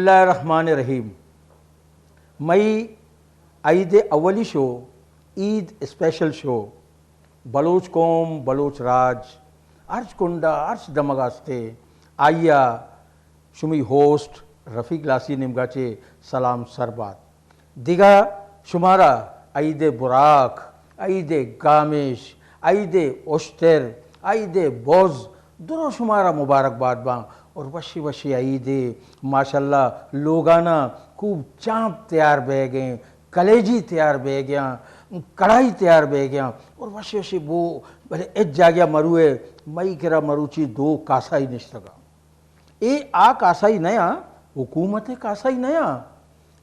اللہ الرحمن الرحیم۔ مئی عید اولی شو، عید اسپیشل شو۔ بلوچ قوم، بلوچ راج، ہرچ کنڈا، ہرچ دمگا استے، آئیا شمی ہوسٹ رفیق لاسی نیمگا چے سلام سر بات۔ دگہ شمارا عید براک، عید گامیش، عید اشتر، عید بز، درو شمارا مبارک باد باں اور وشی وشی عید۔ ماشاءاللہ لوگانا خوب چانپ تیار بیگیں، کلیجی تیار بیگیاں، کڑائی تیار بیگیاں اور وشی وشی بو۔ بلے اچ جاگہ مروے، مئی کرا مروچی دو کاسائی نشتگا۔ اے آ کاسائی نیاں، حکومت کاسائی نیاں۔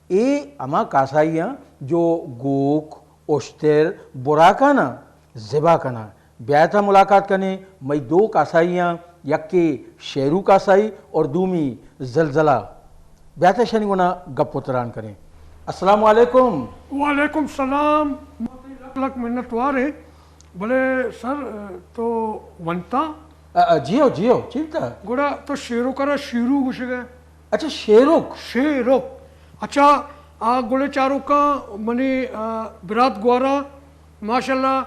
اے ہما کاسائی آں جو گوک، اشتر، براکانا زبا کناں۔ بیایت ملاقات کنیں، مئی دو کاسائی آں، یکے شیرو کاسائی اور دومی زلزلہ۔ بیایت شنی گونا گپ و تران کنیں۔ السلام علیکم۔ وعلیکم سلام۔ لک لک منت وار ہیں۔ بلے سر، تو ونتا؟ آ، آ، جیو، جیو، چی بوتا؟ گڑا تو شیروک ءَ را شیرو گوشگ ءَ؟ اچھا، شیروک۔ شیروک۔ اچھا، آ، گڑا چاروکاں منی، آ، برات گوارا، ماشاءاللہ،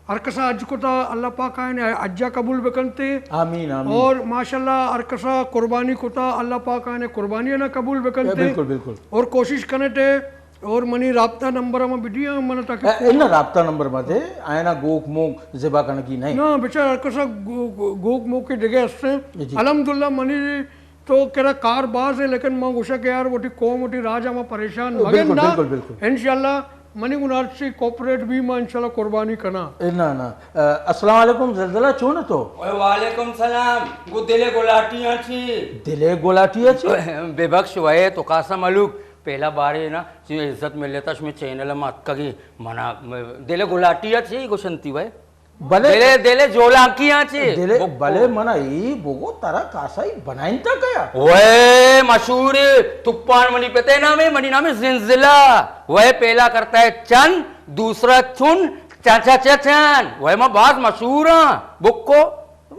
ہر کسا حج کتا، اللہ پاک آئینے حجا قبول بکنتے۔ آمین، آمین۔ اور ماشاءاللہ، ہر کسا قربانی کتا، اللہ پاک آئینے قربانی نا قبول بکنتے۔ بالکل، بالکل۔ اور کوشش کنٹے اور منی رابطہ نمبر ہم بدی، ہم من تاکہ اے، اے نہ، رابطہ نمبر مت ہے، آئینا گوک موک ذبح کنگی نہیں۔ نہ، بچار ہر کسا گو-، گو-، گوک موک کے جگہ ہستے۔ جی۔ الحمدللہ منی تو کرا کار باز ہے، لیکن ما گوشا کہ یار وٹی قوم وٹی راج ہما پریشان مگن بالکل، نا۔ بالکل، بالکل۔ انشاءاللہ منی گناہ سے کوپریٹ بھی ما انشاءاللہ قربانی کنا۔ اے نہ، نہ۔ اے، السلام علیکم زلزلہ، چون تو؟ اے وعلیکم سلام۔ گو دلے گلاٹیاں چی؟ دلے گلاٹیاں چی؟ بے بخش وے تو کاسا ملوک پہلا بارے نا، چی عزت ملتا شمی چینل ما اتکگی منا، دلے گلاٹی ءَ چی گوشنتی وے؟ بلے دلے، دلے جولانکی ءَ چی؟ دلے، بگو۔ بلے منا ای بگو ترا کاسائی بنائنتا کیا؟ وے مشہور تپان منی پتے نامے، منی نامے زلزلہ۔ وے پہلا کرتا ہے چن، دوسرا چن، چا چا چا چن۔ وے ما باز مشہور ہاں۔ بکو۔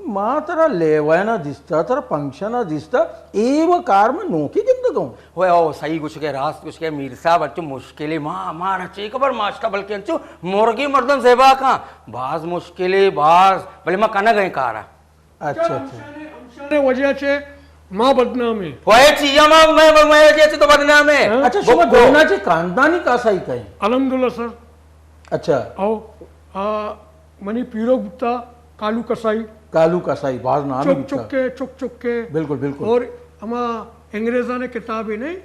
ما ترا لیوہ نا دیستا، ترا فنکشن نا دیستا، اے و کار من نوکی گندگوں۔ وے او صحیح گوشگے، راست گوشگے میر صاحب، انچو مشکلے ما، مارا چے خبر ماشکا، بلکہ انچو مرگی مردم زیبا کاں، باز مشکلے، باز، بلے ما کنگ ایں کارا۔ اچھا، اچھا۔ ہمشانے، ہمشانے وجہ چے ما بدنام ایں۔ وے چیا ما، میں، میں، میں وجہ چے تو بدنام ایں۔ ہاں؟ اچھا، شما بکو۔ دونا چے خاندانی کاسائی کئے؟ الحمدللہ سر۔ اچھا۔ او، آ، منی پیرک بوتا کالو کسائی۔ کالو کسائی، باز نام چک بوتا۔ چکے، چک چکے۔ بالکل، بالکل۔ اور ہما انگریزاں نے کتابے نہیں،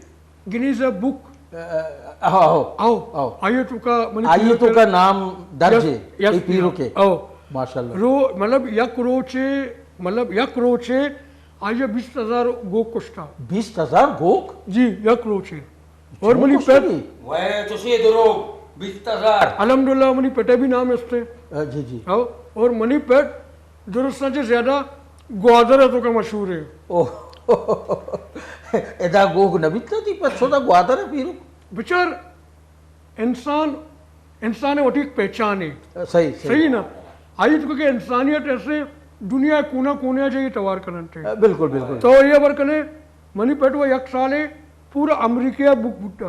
گنیز بک۔ اے، اے، آہو، آہو۔ آہو۔ آئیے تو کا منی آئیے پیرک تو کا نام درج ہے، یس، یس، اے پیرو کے۔ آہو۔ ماشاءاللہ۔ رو، مطلب یک روچے، مطلب یک روچے آئیے بیست ہزار گوک کشتا۔ بیست ہزار گوک؟ جی، یک روچے۔ اور منی پت وے چوشی دروگ، بیست ہزار۔ الحمدللہ منی پتے بھی نام استے۔ آ، جی، جی۔ او، اور منی پت درستاں چہ زیادہ گوادر ءِ توکا مشہور ہے۔ او، ادا گوک نہ بیتا تئی پت سودا گوادر ءَ پیرو؟ بچار انسان، انسان ءِ وتی ایک پہچان ہے۔ صحیح، صحیح۔ صحیح نا؟ آئی تو کہ انسانیت ایسے دنیا ءِ کونا کونے جائی توار کرنتے۔ بالکل، بالکل۔ تو یہ بر کنے منی پت و یک سالے پورا امریکہ بک بوتا۔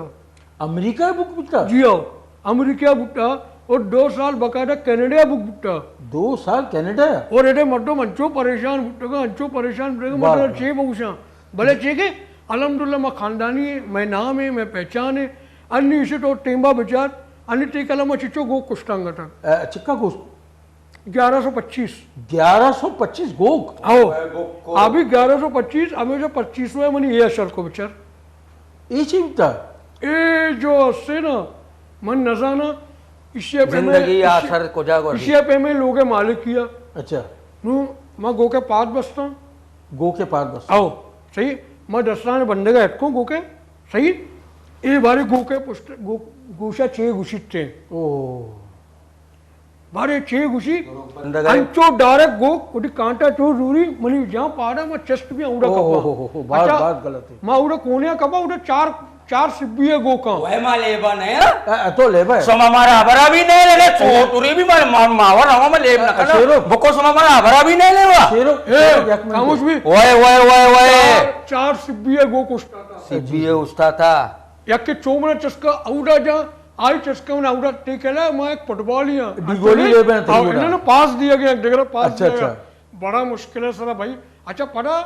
امریکہ بک بوتا؟ جی ہاں، امریکہ بوتا اور دو سال باقاعدہ کینیڈا بک بوتا۔ دو سال کینیڈا؟ اور ایڈے مردم انچو پریشان بوتگا، انچو پریشان بوتگا، واہ، مطلب واہ۔ چے بگوشاں۔ بلے چے کہ الحمدللہ ما خاندانی ہے، میں نام ہے، میں پہچان ہے۔ انی اسے تو ٹیمبا بچار، انی تی کلمہ چچو گوک کشتانگا تھا۔ اے، چکا گوشت؟ گیارہ سو پچیس۔ گیارہ سو پچیس گوک؟ او۔ ابھی گیارہ سو پچیس، ہمیشہ پچیس میں منی یہ اثر کو بچار۔ اے چی بوتا؟ اے جو اسے نا، من نزانا، ایشی پہ میں، زندگی ایشی، آخر کجا گوشی؟ ایشی پہ میں لوگ مالک کیا۔ اچھا۔ نو، ما گوکے پاد بستاں۔ گوکے پاد بستاں۔ او، صحیح۔ ما دستان بندگا اتکوں گوکے، صحیح۔ اے بارے گوکے پشت، گو-، گوشا چے گوشیت تے۔ او۔ بارے چے گوشی؟ بندگ ءَ۔ انچو ڈائریکٹ گوک، وتی کانٹا چو زوری، منی جان پاڑا، ما چست بھی اوڑا کپا۔ اوہ، اوہ، اوہ، باز، اچھا، باز غلط ہے۔ ما اوڑا کونیا کپا، اوڑا چار، چار سبی ءِ گوکاں۔ وے ما لیبا نہ ایں۔ اے، اے تو لیبا ئے۔ شما مارا ہبرا بھی نہ لگے، چوٹوری بھی مار، مار، ماوا روا ما لیب نہ کنا۔ شیرو۔ بکو شما مارا ہبرا بھی نہ لیبا۔ شیرو، اے، شیرو، یک منٹ۔ خاموش بھی۔ وے، وے، وے، وے۔ چار، چار سبی ءِ گوک اشتاتا۔ سبی ءِ اشتاتا۔ یک کہ چو منا چسکا اوڈا جا، آئی چسکا منا اوڈا ٹیکلا، ما ایک فٹبالی ہاں۔ ڈیگولی لیبا ئے، آؤ، تیوڑا۔ انہوں نے پاس دیا گیا، ڈگرا پاس اچھا، دیا گیا۔ اچھا۔ بڑا مشکل ہے سر بھائی۔ اچھا، پڑا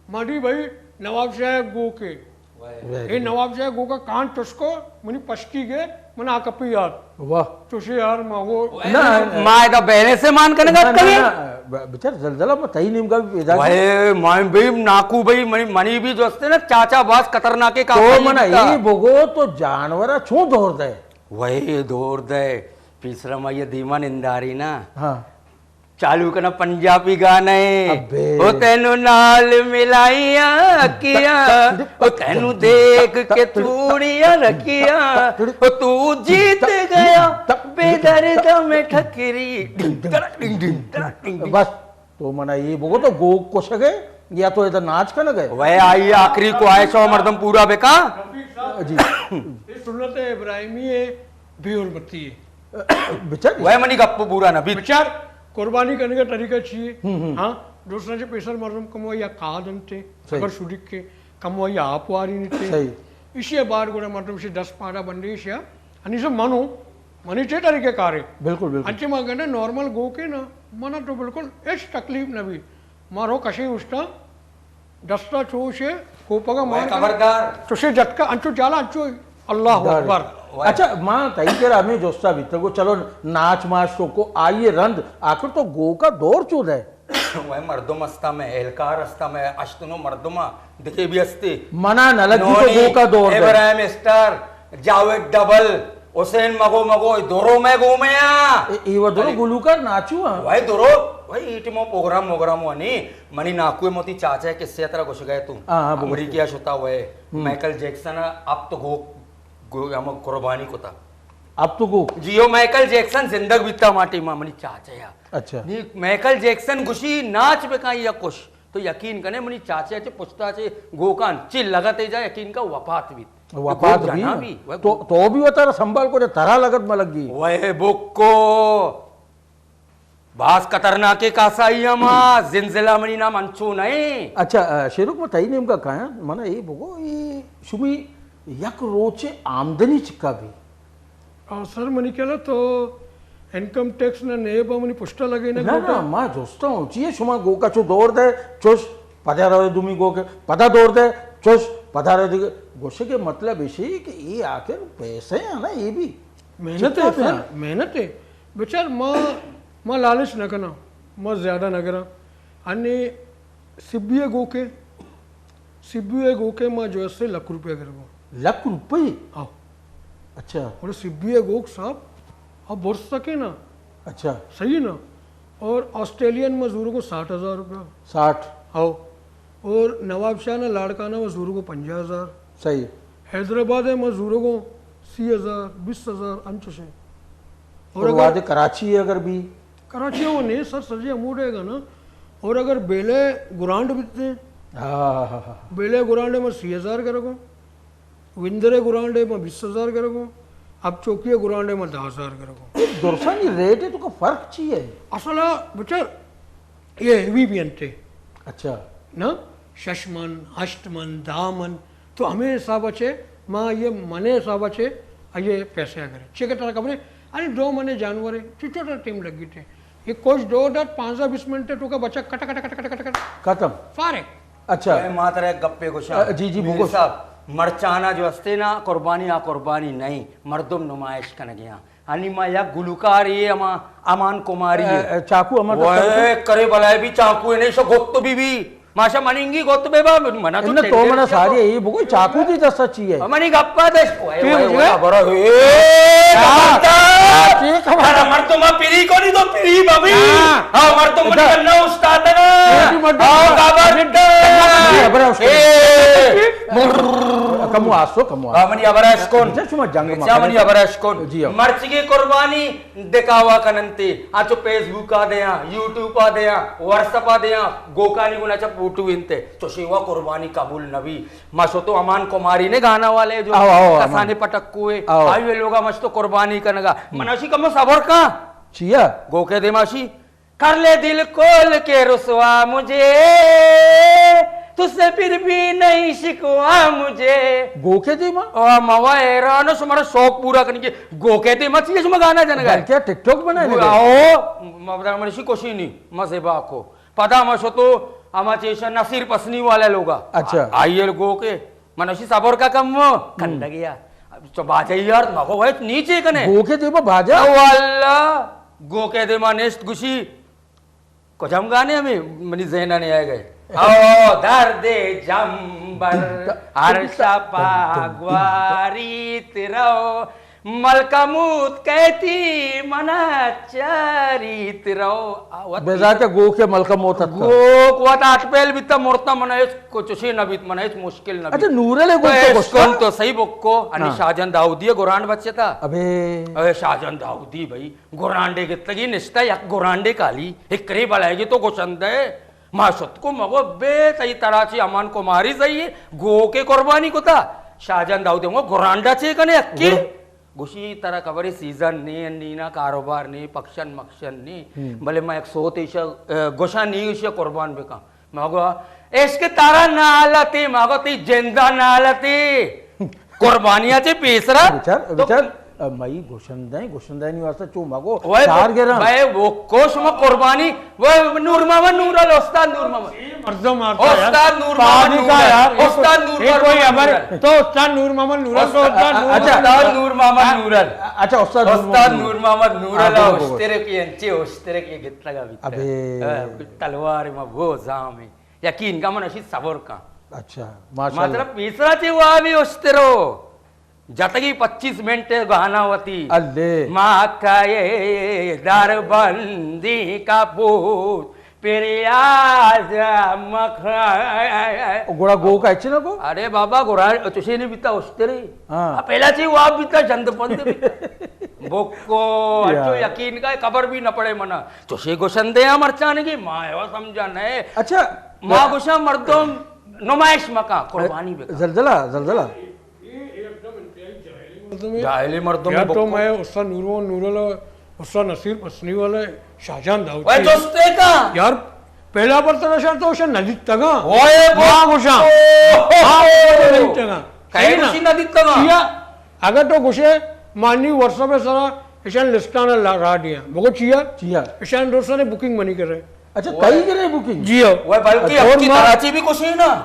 ماڈی بھائی نواب شاہ گوکے۔ Very a good. نواب شاہ گوکا کان چسکو، منی پشکی گے، من آ کپی یاد۔ واہ۔ چوشے یار ما وہ نہ، ما ادا بیلنس مان کنگا نہ، نہ، کنے۔ نہ، ب-، بچار زلزلہ ما تئی نیمگا بھی پیدا وے، میں بھی ناکو بھائی، منی، منی بھی جو استے نا چاچا باز خطرناکے کا تو منا اے بگو تو جانورا چون دور دے؟ وے دور دے، پیسرا ما یہ دیما ننداری نا۔ ہاں۔ چالو کنا پنجابی گانے۔ ابے۔ او تینو نال ملائیاں اکھیاں، او تینو دیکھ کے چوڑیاں رکھیاں، او تو جیت گیا، بے درد میں ٹھکری۔ بس، تو منا یہ بگو تو گوک کشگے یا تو ادھر ناچ کنگے؟ وے آئی آخری خواہش ہو مردم پورا بکا۔ جی۔ یہ سنت ابراہیمی ہے، بے حرمتی ہے۔ بچار وے منی گپ پورا نہ بیت۔ بچار قربانی کرنے کا طریقہ چی اے؟ ہم، ہم۔ ہاں، دوستاں چہ پیسر مردم کمو یا کاد انتے، صحیح۔ اگر شریک کے کمو یا آپ واری نیتے۔ صحیح۔ اسی بار گڑا مردم سے دس پاڑا بندے سے، انی سے منو، منی چے طریقہ کارے۔ بالکل، بالکل۔ انچے ما گندے نارمل گوکے نا، منا تو بالکل ہچ تکلیف نہ بی۔ مارو کشے اشتا، دستا چوشے کوپگا مان۔ خبردار۔ چوشے جتکا انچو جالا انچو۔ اللہ اکبر۔ اچھا، ما تئی کرا ہمیں جستا بیتگو، چلو ناچ ماچ تو کو آئیے رند، آخر تو گوکا دور چو دے؟ وے مردم استا میں، اہلکار استا میں، اشتنو مردم دکے بھی استے۔ منا نہ لگی تو نونی گوکا دور دے۔ ابراہیم اسٹار، جاوید ڈبل، حسین مگو مگو، اے درو میں گو میں آ۔ اے، اے و درو گلوکار ناچو ہاں۔ وے درو، وے ایٹمو پروگرام موگرام وانی۔ منی ناکو ء موتی چاچا ء کسے ء ترا گوشگ ء تو۔ ہاں، ہاں، بگوش۔ امریکہ ء شتا وئے، ہم۔ مائیکل جیکسن ء ہپت گوک گو-، ہم قربانی کتا۔ ہپت گوک؟ جی، او مائیکل جیکسن زندگ بیتا ما ٹیم ء منی چاچا ء۔ اچھا۔ نی مائیکل جیکسن گوشی ناچ بکاں یا کش۔ تو یقین کنے منی چاچا چے پشتا چے گوکان چے لگتے جا یقین کا وفات بیت۔ وفات گوک بھی جنا نا۔ بھی، وے تو، گوک۔ تو بھی وتارا سنبھال کو جا ترا لگت ملگی۔ وے بکو۔ باز خطرناکیں کاسائی ہما، زلزلہ منی نام انچو نئے۔ اچھا، آ، شیروک، من تئی نیمگا کایاں، منا اے بگو، اے شمی یک روچے آمدنی چکا بی؟ آ، سر، منی خیالا تو انکم ٹیکس نا نیب منی پشتا لگے نا نہ، گوکا؟ نہ، ما جستا ہوں، چیئے شما گوکا چو دور دے، چوش، پدا رو دومی گوکے، پدا دور دے، چوش، پدا رو دیگے۔ گوشے کے مطلب ایشی کہ اے آخر پیسے ہیں نا، اے بھی محنت ہے چکا سر، بنا۔ محنت ہے۔ بچار ما، ما لالچ نہ کناں، ما زیادہ نہ گراں۔ انی سبی ء گوکے، سبی ء گوکے ما جو ہے سے لکھ روپیہ گرگوں۔ لکھ روپے؟ آو۔ اچھا۔ اور سبی ء گوک صاحب، اب برس سکے نا۔ اچھا۔ صحیح نا؟ اور آسٹریلین ما زورگوں ساٹھ ہزار روپیہ۔ ساٹھ؟ آو۔ اور نواب شاہ نا لاڑکانہ ما زورگوں پنجاہ ہزار۔ صحیح۔ حیدرآباد ء ما زورگوں سی ہزار، بیس ہزار، انچش ہے۔ اور اور اگر وہدے کراچی ہے اگر بھی؟ کراچی وہ نہیں سر، سجے ہموڑے گا نا۔ اور اگر بیلے گرانڈ بیتے ہیں، ہاں، ہاں، ہاں، ہاں۔ بیلے گرانڈ ء ما سی ہزار گرگوں، وندرے گرانڈ ء ما بیس ہزار گرگوں، اب چوکی گرانڈ ء ما دہ ہزار گرگوں۔ درسانی ریٹ ہے تو کا فرق چی ہے؟ اصلا بچار یہ ہیوی بھی انتے۔ اچھا۔ نا، شش من، ہشت من، دہ من، تو ہمے حساب ء چہ ما یہ منے حساب ء چہ آئیے پیسے ء گرے۔ چے کہ ترا خبرے، انی دو منے جانورے، چچو ترا ٹیم لگیتے۔ یہ کچھ دو دات پانزدہ بیس منٹ تو کا بچا کٹ کٹ کٹ کٹ کٹ کٹ۔ ختم۔ فارغ۔ اچھا۔ اے ما ترا یک گپے گوشاں۔ آ، جی، جی، میر بگوش۔ صاحب، مرچانا جو ہستے نا قربانی، آ قربانی نہیں، مردم نمائش کنگیاں۔ انی ما یک گلوکارے ہما امان کماری ہے۔ اے، اے، چاقو ہما دستا وے، کرے بلائے بھی چاقو ہے نہیں، شو گت بھی بھی۔ ماشا مننگی گت بے با، منا تو انہ تو ٹینڈر منا چاقو۔ ساری ہے، یہ بگو چاقو دی دستا چی ہے؟ منی گپا دش۔ وے، وے، وے، برا، اے، ہاں۔ ٹھیک ہے، ہمارا مردم پری کو نہیں تو پری بابی۔ ہاں۔ ہاں، مردم منی اچھا۔ بننا استاد نا۔ یہ بھی مردم ہاں، بابا۔ یہ برا اس کو۔ اے۔ کمو آسو، کمو آ، آسو۔ منی ہبر اش کن۔ اچھا، شما جنگ بچا، مکنے۔ منی ہبر اش کن۔ جی، ہاں۔ مرچیگیں قربانی دکھاوا کننتے۔ آ چو فیس بک آ دیاں، یوٹیوب آ دیاں، واٹس ایپ آ دیاں، گوکانی گونا چا فوٹو انتے۔ تو شیوا قربانی قبول نبی۔ ما شو تو امان کماری نے گانا والے جو آو، آو، امان۔ کسانے پٹکو ہے۔ آو۔ آئی وے لوگا مش تو قربانی کنگا۔ ہم۔ من اشی کمو صبر کا۔ چیا؟ گوکے دیما شی۔ کر لے دل کھول کے رسوا مجھے، تجھ سے پھر بھی نہیں شکوا مجھے۔ گوکے دیما؟ او، ما وا حیران، شمارا شوق پورا کرنے کے گوکے دیما چیئے شما گانا جنگا ہے۔ بلکہ ٹک ٹاک بنائے گو-، لگے۔ آو، ما بتا، من اشی کوشی نہیں، مزے با کو۔ پدا ما شو تو اما چیشا نصیر پسنی والا لوگا۔ اچھا۔ آ-، آئیے گوکے۔ من اشی صبر کا کم ہم۔ کندگیا۔ تو باجا یار، مگو ویت نیچے کنے۔ گوکے دیما باجا؟ او اللہ، گوکے دیما نیشت گوشی۔ کجام گانے ہمیں منی ذہن نے آئے گئے؟ او درد جمبر، ہر شپا گواریت رو، ملکموت کہتی منا چاریت رو۔ آ، وت بذات گوکے ملکموت اتکا۔ گوک وت آٹھ پہل بیتا مرتا، من اس کو چشے نہ بیت، من اس مشکل نہ بیت۔ اچھا، نورل ہے تو گوک تو اس گوشتا؟ کن تو صحیح بکو، انی ہاں۔ شاہجان داؤدی ہے گورانڈ بچے تا۔ ابے۔ اے شاہجان داؤدی بھائی، گورانڈے گتگی نشتہ یک گورانڈے کالی، ہکرے بلائے گی تو گوشندے۔ ما شت کو مگو بے تئی ترا چی امان کماری زئی، گوکے قربانی کتا۔ شاہجان داؤدی مگو گورانڈا چے کنے اکی؟ گور- گوشی، ترا خبر ہے سیزن نی، نینا کاروبار نی، پکشن مکشن نی، ہم۔ بلے ما یک سوت ایشا، اه، گوشاں نی ایشا قربان بکن۔ ما گو، عشق ترا نالتی، ما گو، تی جندا نالتی۔ قربانیا چے پیسرا۔ بچار، تو بچار، اه، مئی گوشندہ، گوشندہ نی واسطہ چو ما گو، وے چار گرا۔ وے وہ کو شما قربانی، وے نور محمد نورل، استاد نور محمد۔ مردم مارتا یار۔ استاد نور محمد پانی کا نورل۔ یار، یہ استاد کوئی، نور یہ کوئی محمد خبر نورل۔ تو استاد نور محمد نورل، تو استاد، استاد نور اچھا۔ محمد استاد نور محمد نورل۔ اچھا، استاد نور استاد محمد نور محمد نورل۔ ہاں، بولو، بولو۔ اشترکی انچے، اشترکی گتگا بیتا۔ ابے۔ اے، تلوار ما بو زامے۔ یقین کا من اشی صبر کا۔ اچھا، ماشاءاللہ۔ مطلب، پیسرا چے وابی اشترو۔ جتگی پچیس منٹ گانا وتی۔ اللہ۔ ما کئے دربندی کا پوت، پریاز مکھائے۔ گڑا گوک اچ نہ کو؟ ارے بابا، گڑا چشے نہیں بیتا اشتری۔ ہاں۔ آ پہلا چی واب بیتا، جند پند بیتا۔ بکو، یار۔ اچو یقین کا خبر بھی نہ پڑے منا۔ چشے گوشندے ہاں مرچانگی، ما ہے وہ سمجھا نہیں۔ اچھا۔ ما گوشاں مردم نمائش مکا، قربانی بکا۔ زلزلہ، زلزلہ۔ جاہلی مردم یار، تو بکو۔ میں استاد نور محمد نورل، استاد نصیر پسنی والے، شاہجان داؤد اوئے کی۔ دوستے کا؟ یار، پہلا بر ترا شان تو شان نہ دیتگا۔ اوئے ما بکو۔ گوشاں۔ ما نہ دیتگا۔ کئی صحیح نا؟ گوشی نہ دیتگا۔ چیا؟ اگر تو گوشے، مانی واٹس ایپ سرا اشان لسٹانا لا-، را دیا۔ بگو چیا؟ چیا؟ اشان دوستانے بکنگ منی کرے۔ اچھا، تئی کرے بکنگ؟ جی ہو۔ اوئے بلکہ اور ہفتی ما کراچی بھی کچھ نہیں نا۔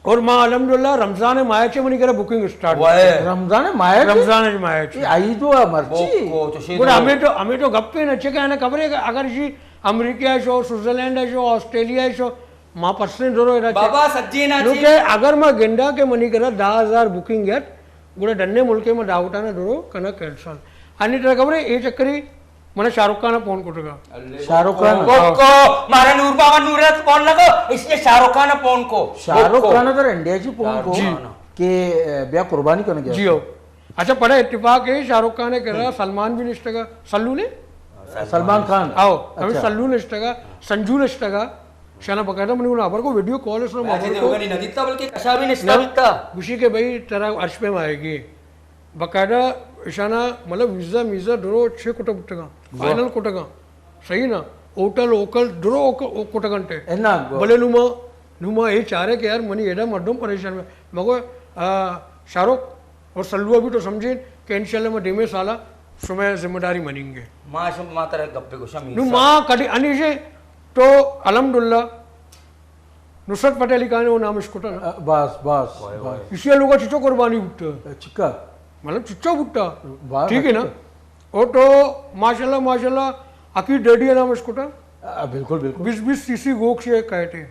اور ما الحمدللہ رمضان ماہ چے منی کرا بکنگ اسٹارٹ۔ وائے۔ رمضان ماہ چے؟ رمضان ماہ چے۔ اے آئی تو مرچی۔ بوکو، تو شی گڑا دو۔ ہمیں تو، ہمیں تو گپے نہ چکا ہے نا، خبر ہے کہ اگر جی امریکہ شو، سوئٹزرلینڈ شو، آسٹریلیا شو، ما پرسنٹ درو ایرا چے۔ بابا سجی نا نو چی۔ کہ اگر ما گنڈا کہ منی کرا دہ ہزار بکنگ یت، گڑا ڈنے ملکے ما دعوتانا درو کنا کینسل۔ انی ترا خبر ہے، اے چکری من شاہ رخ خان فون کٹگا۔ شاہ رخ خان؟ کو، کو، مارا نور بابا نور فون لگو، اس نے شاہ رخ خان فون کو۔ شاہ رخ خان ادھر انڈیا چی فون کو جی۔ کہ، اے، بیا قربانی کرنے گیا۔ جی ہو۔ اچھا، بڑا اتفاق ہے، شاہ رخ خان کے کرا سلمان بھی نشتگا، سلو نے؟ سلمان خان۔ آؤ، ہمیں اچھا۔ سلو نشتگا، سنجو نشتگا، شانا باقاعدہ منی گونا خبر کو ویڈیو کال اس نے میں مابر کو۔ دیوگا نہیں ندیتا بلکہ کشا بھی نشتا نہ، بیتا۔ گوشی کہ بھائی ترا عرش پہ آئے گی۔ باقاعدہ اشانا مطلب ویزا میزا درو چھ کٹا بٹگا، واہ۔ فائنل کٹگا۔ صحیح نا؟ ہوٹل ہوکل درو ک-، کٹگا انٹے۔ انا گو۔ بلے نوما، نوما اے چارے کہ یار منی ایڈا مردم پریشان میں۔ مگو، آ، شاہ رخ اور سلوا بھی تو سمجھیں کہ انشاءاللہ میں دیمے سالا شمئے ذمہ داری منیں گے۔ ما شم-، ما ترا گپے گوشم نو میسا۔ ما کدی انیشے تو الحمدللہ نصرت فتح علی خان ء نام اش کتہ نا۔ بس، بس، بس۔ ایشی ء لوگا چچو قربانی بوتہ۔ چکا؟ مطلب چچو بوتہ۔ ٹھیک ہے نا؟ او تو ماشاءاللہ، ماشاءاللہ، عقید ڈیڈی ء نام اش کتہ۔ آ، بالکل، بالکل۔ بیس بیس سی سی گوک شے کہتے۔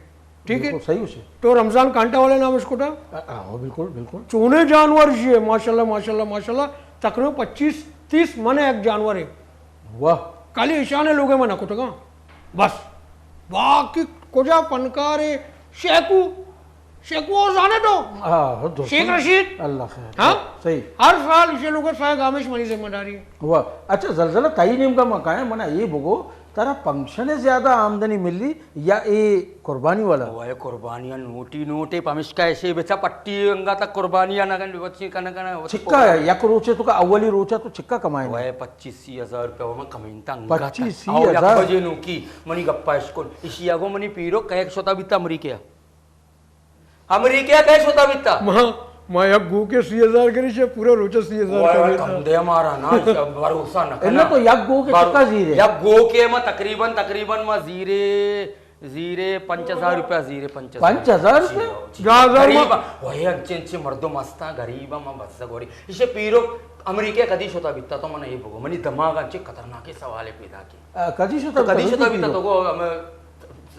ٹھیک ہے؟ بالکل صحیح اسے۔ تو رمضان کانٹا والے نام اش کتہ۔ آ، آ، بالکل، بالکل۔ چونے جانور جی ہے، ماشاءاللہ، ماشاءاللہ، ماشاءاللہ، تقریباً پچیس تیس من ایک جانور ہے۔ واہ۔ کالی ایشانے لوگے من کتگاں۔ بس۔ باقی کجا فنکارے شیکو؟ شیخ وہ زانے تو؟ ہاں، درست۔ شیخ رشید۔ اللہ خیر۔ ہاں؟ صحیح۔ ہر سال اسے لوگ سائے گامش منی ذمہ داری ہے۔ واہ۔ اچھا، زلزلہ تئی نیمگا ما کائیں، منا یہ بگو، ترا پنکشن زیادہ آمدنی ملی یا اے قربانی والا؟ وہ اے قربانیاں نوٹی نوٹے، پمشکا ایسے بچا پٹی انگا تک قربانیاں نہ کن، بچی کن کن، چکا ہے، یک روچے تو کا اولی روچا تو چکا کمائے؟ وہ اے پچیس سی ہزار روپیہ وہ من کمائیں تا انگا تک۔ پچیس سی ہزار؟ آؤ، یک بجے نوکی، منی گپا اشکن۔ اشی آگو منی پیرو کئیک شتا بیتا امریکہ۔ امریکہ کئے شتا بیتا؟ ما، ما یک گوکے سی ہزار کری، چہ پورا روچا سی ہزار کمائے تا۔ کم دے ہمارا نا، بھروسہ نہ کنا۔ تو یک گوکے چکا زیرے؟ یک گوکے ما تقریباً، تقریباً ما زیرے، زیرے پنچ ہزار روپیہ زیرے، پنچ ہزار۔ پنچ ہزار روپیہ؟ جی، جی۔ دہ ہزار ما غریب، وہی انچے انچے مردم ہستا، غریب ما بس گوری۔ اسے پیرو امریکہ کدی شتا بیتا تو من یہ بگو، منی دماغ انچے خطرناک سوال پیدا کی۔ آ، کدی شتا تو کدی بیتا؟ شتا بیتا تو کو، ہم،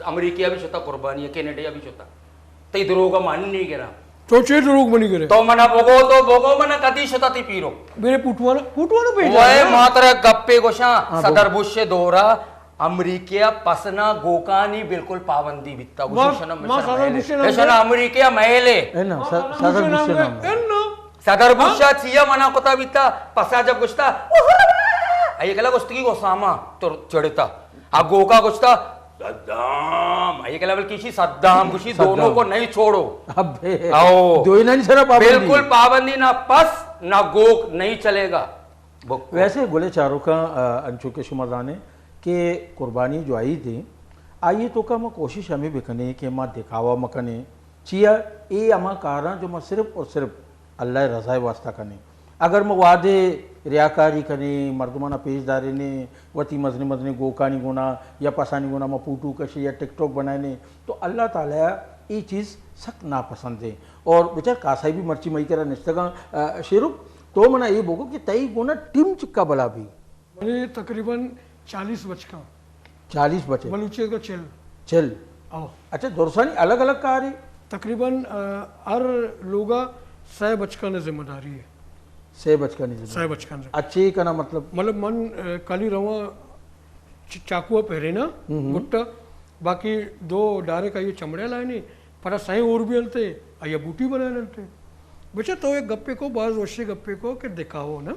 امریکہ بھی شتا قربانی ہے، کینیڈا بھی شتا۔ تئی دروگ من نہیں گرا۔ تو چے دروگ منی گرے؟ تو منا بگو، تو بگو منا کدی شتا تی پیرو؟ میرے پوٹوانا، پوٹوانا پہ وہ جانا۔ ماترا گپے گوشاں، ہاں، صدر بگو۔ بش دورا امریکہ پسنا گوکانی بالکل پابندی بیتا۔ ما، گوشی شنا ما مشن صدر مہلے۔ بش نام ایشنا امریکہ مہلے۔ اے نا، ما صدر صدر بش بش نام نام۔ اے نا۔ صدر بش ہاں؟ چیا منع کتا بیتا، پسا جب گشتا، اے کلا گشتگی اسامہ تو چڑتا۔ آ گوکا گشتا، صدام، اے کلا بلکہ اسی صدام، گشی صدام۔ دونوں کو نہیں چھوڑو۔ ابے، آؤ۔ دوئینانی سرا پابندی۔ بالکل پابندی، نہ پس، نہ گوک نہیں چلے گا۔ بکو۔ ویسے گلے چاروکاں، آ، انچو کہ شما زانے کہ قربانی جو عید ہیں، آئیے تو کا ما کوشش ہمیں بکنے کہ ما دکھاوا مکنے، چیا اے ہما کاراں جو ما صرف اور صرف اللہ ءِ رضا ءِ واسطہ کنیں۔ اگر ما وہدے ریاکاری کنیں، مردمانا پیش دارینیں، وتی مزنیں مزنیں گوکانی گونا یا پسانی گونا ما پوٹو کشیں یا ٹک ٹاک بنائینیں، تو اللہ تعالی ءَ اے چیز سک ناپسند ایں۔ اور بچار کاسائی بھی مرچی مئی کرا نشتگاں، آ، شیرک، تو منا اے بگو کہ تئی گونا ٹیم چکا بلا بی؟ منی تقریباً چالیس بچکاں۔ چالیس بچک؟ بلوچی ءَ چل۔ چل۔ او۔ اچھا، درسانی الگ الگ کارے؟ تقریباً، آ، ہر لوگا سئے بچکانی ذمہ داری ہے۔ سئے بچکانی ذمہ داری؟ سئے بچکانی ذمہ داری۔ اچھے کنا مطلب؟ مطلب من، آ، کالی رواں چ-، چاکو ءَ پہرینا، ہم ہم۔ گٹا، باقی دو ڈائریکٹ آئیے چمڑے لائنی، پدا سئیں اور بھی انتے، آیا بوٹی بنائے انتے۔ بچہ تو ایک گپے کو، باز وشے گپے کو کہ دکھاؤ نا۔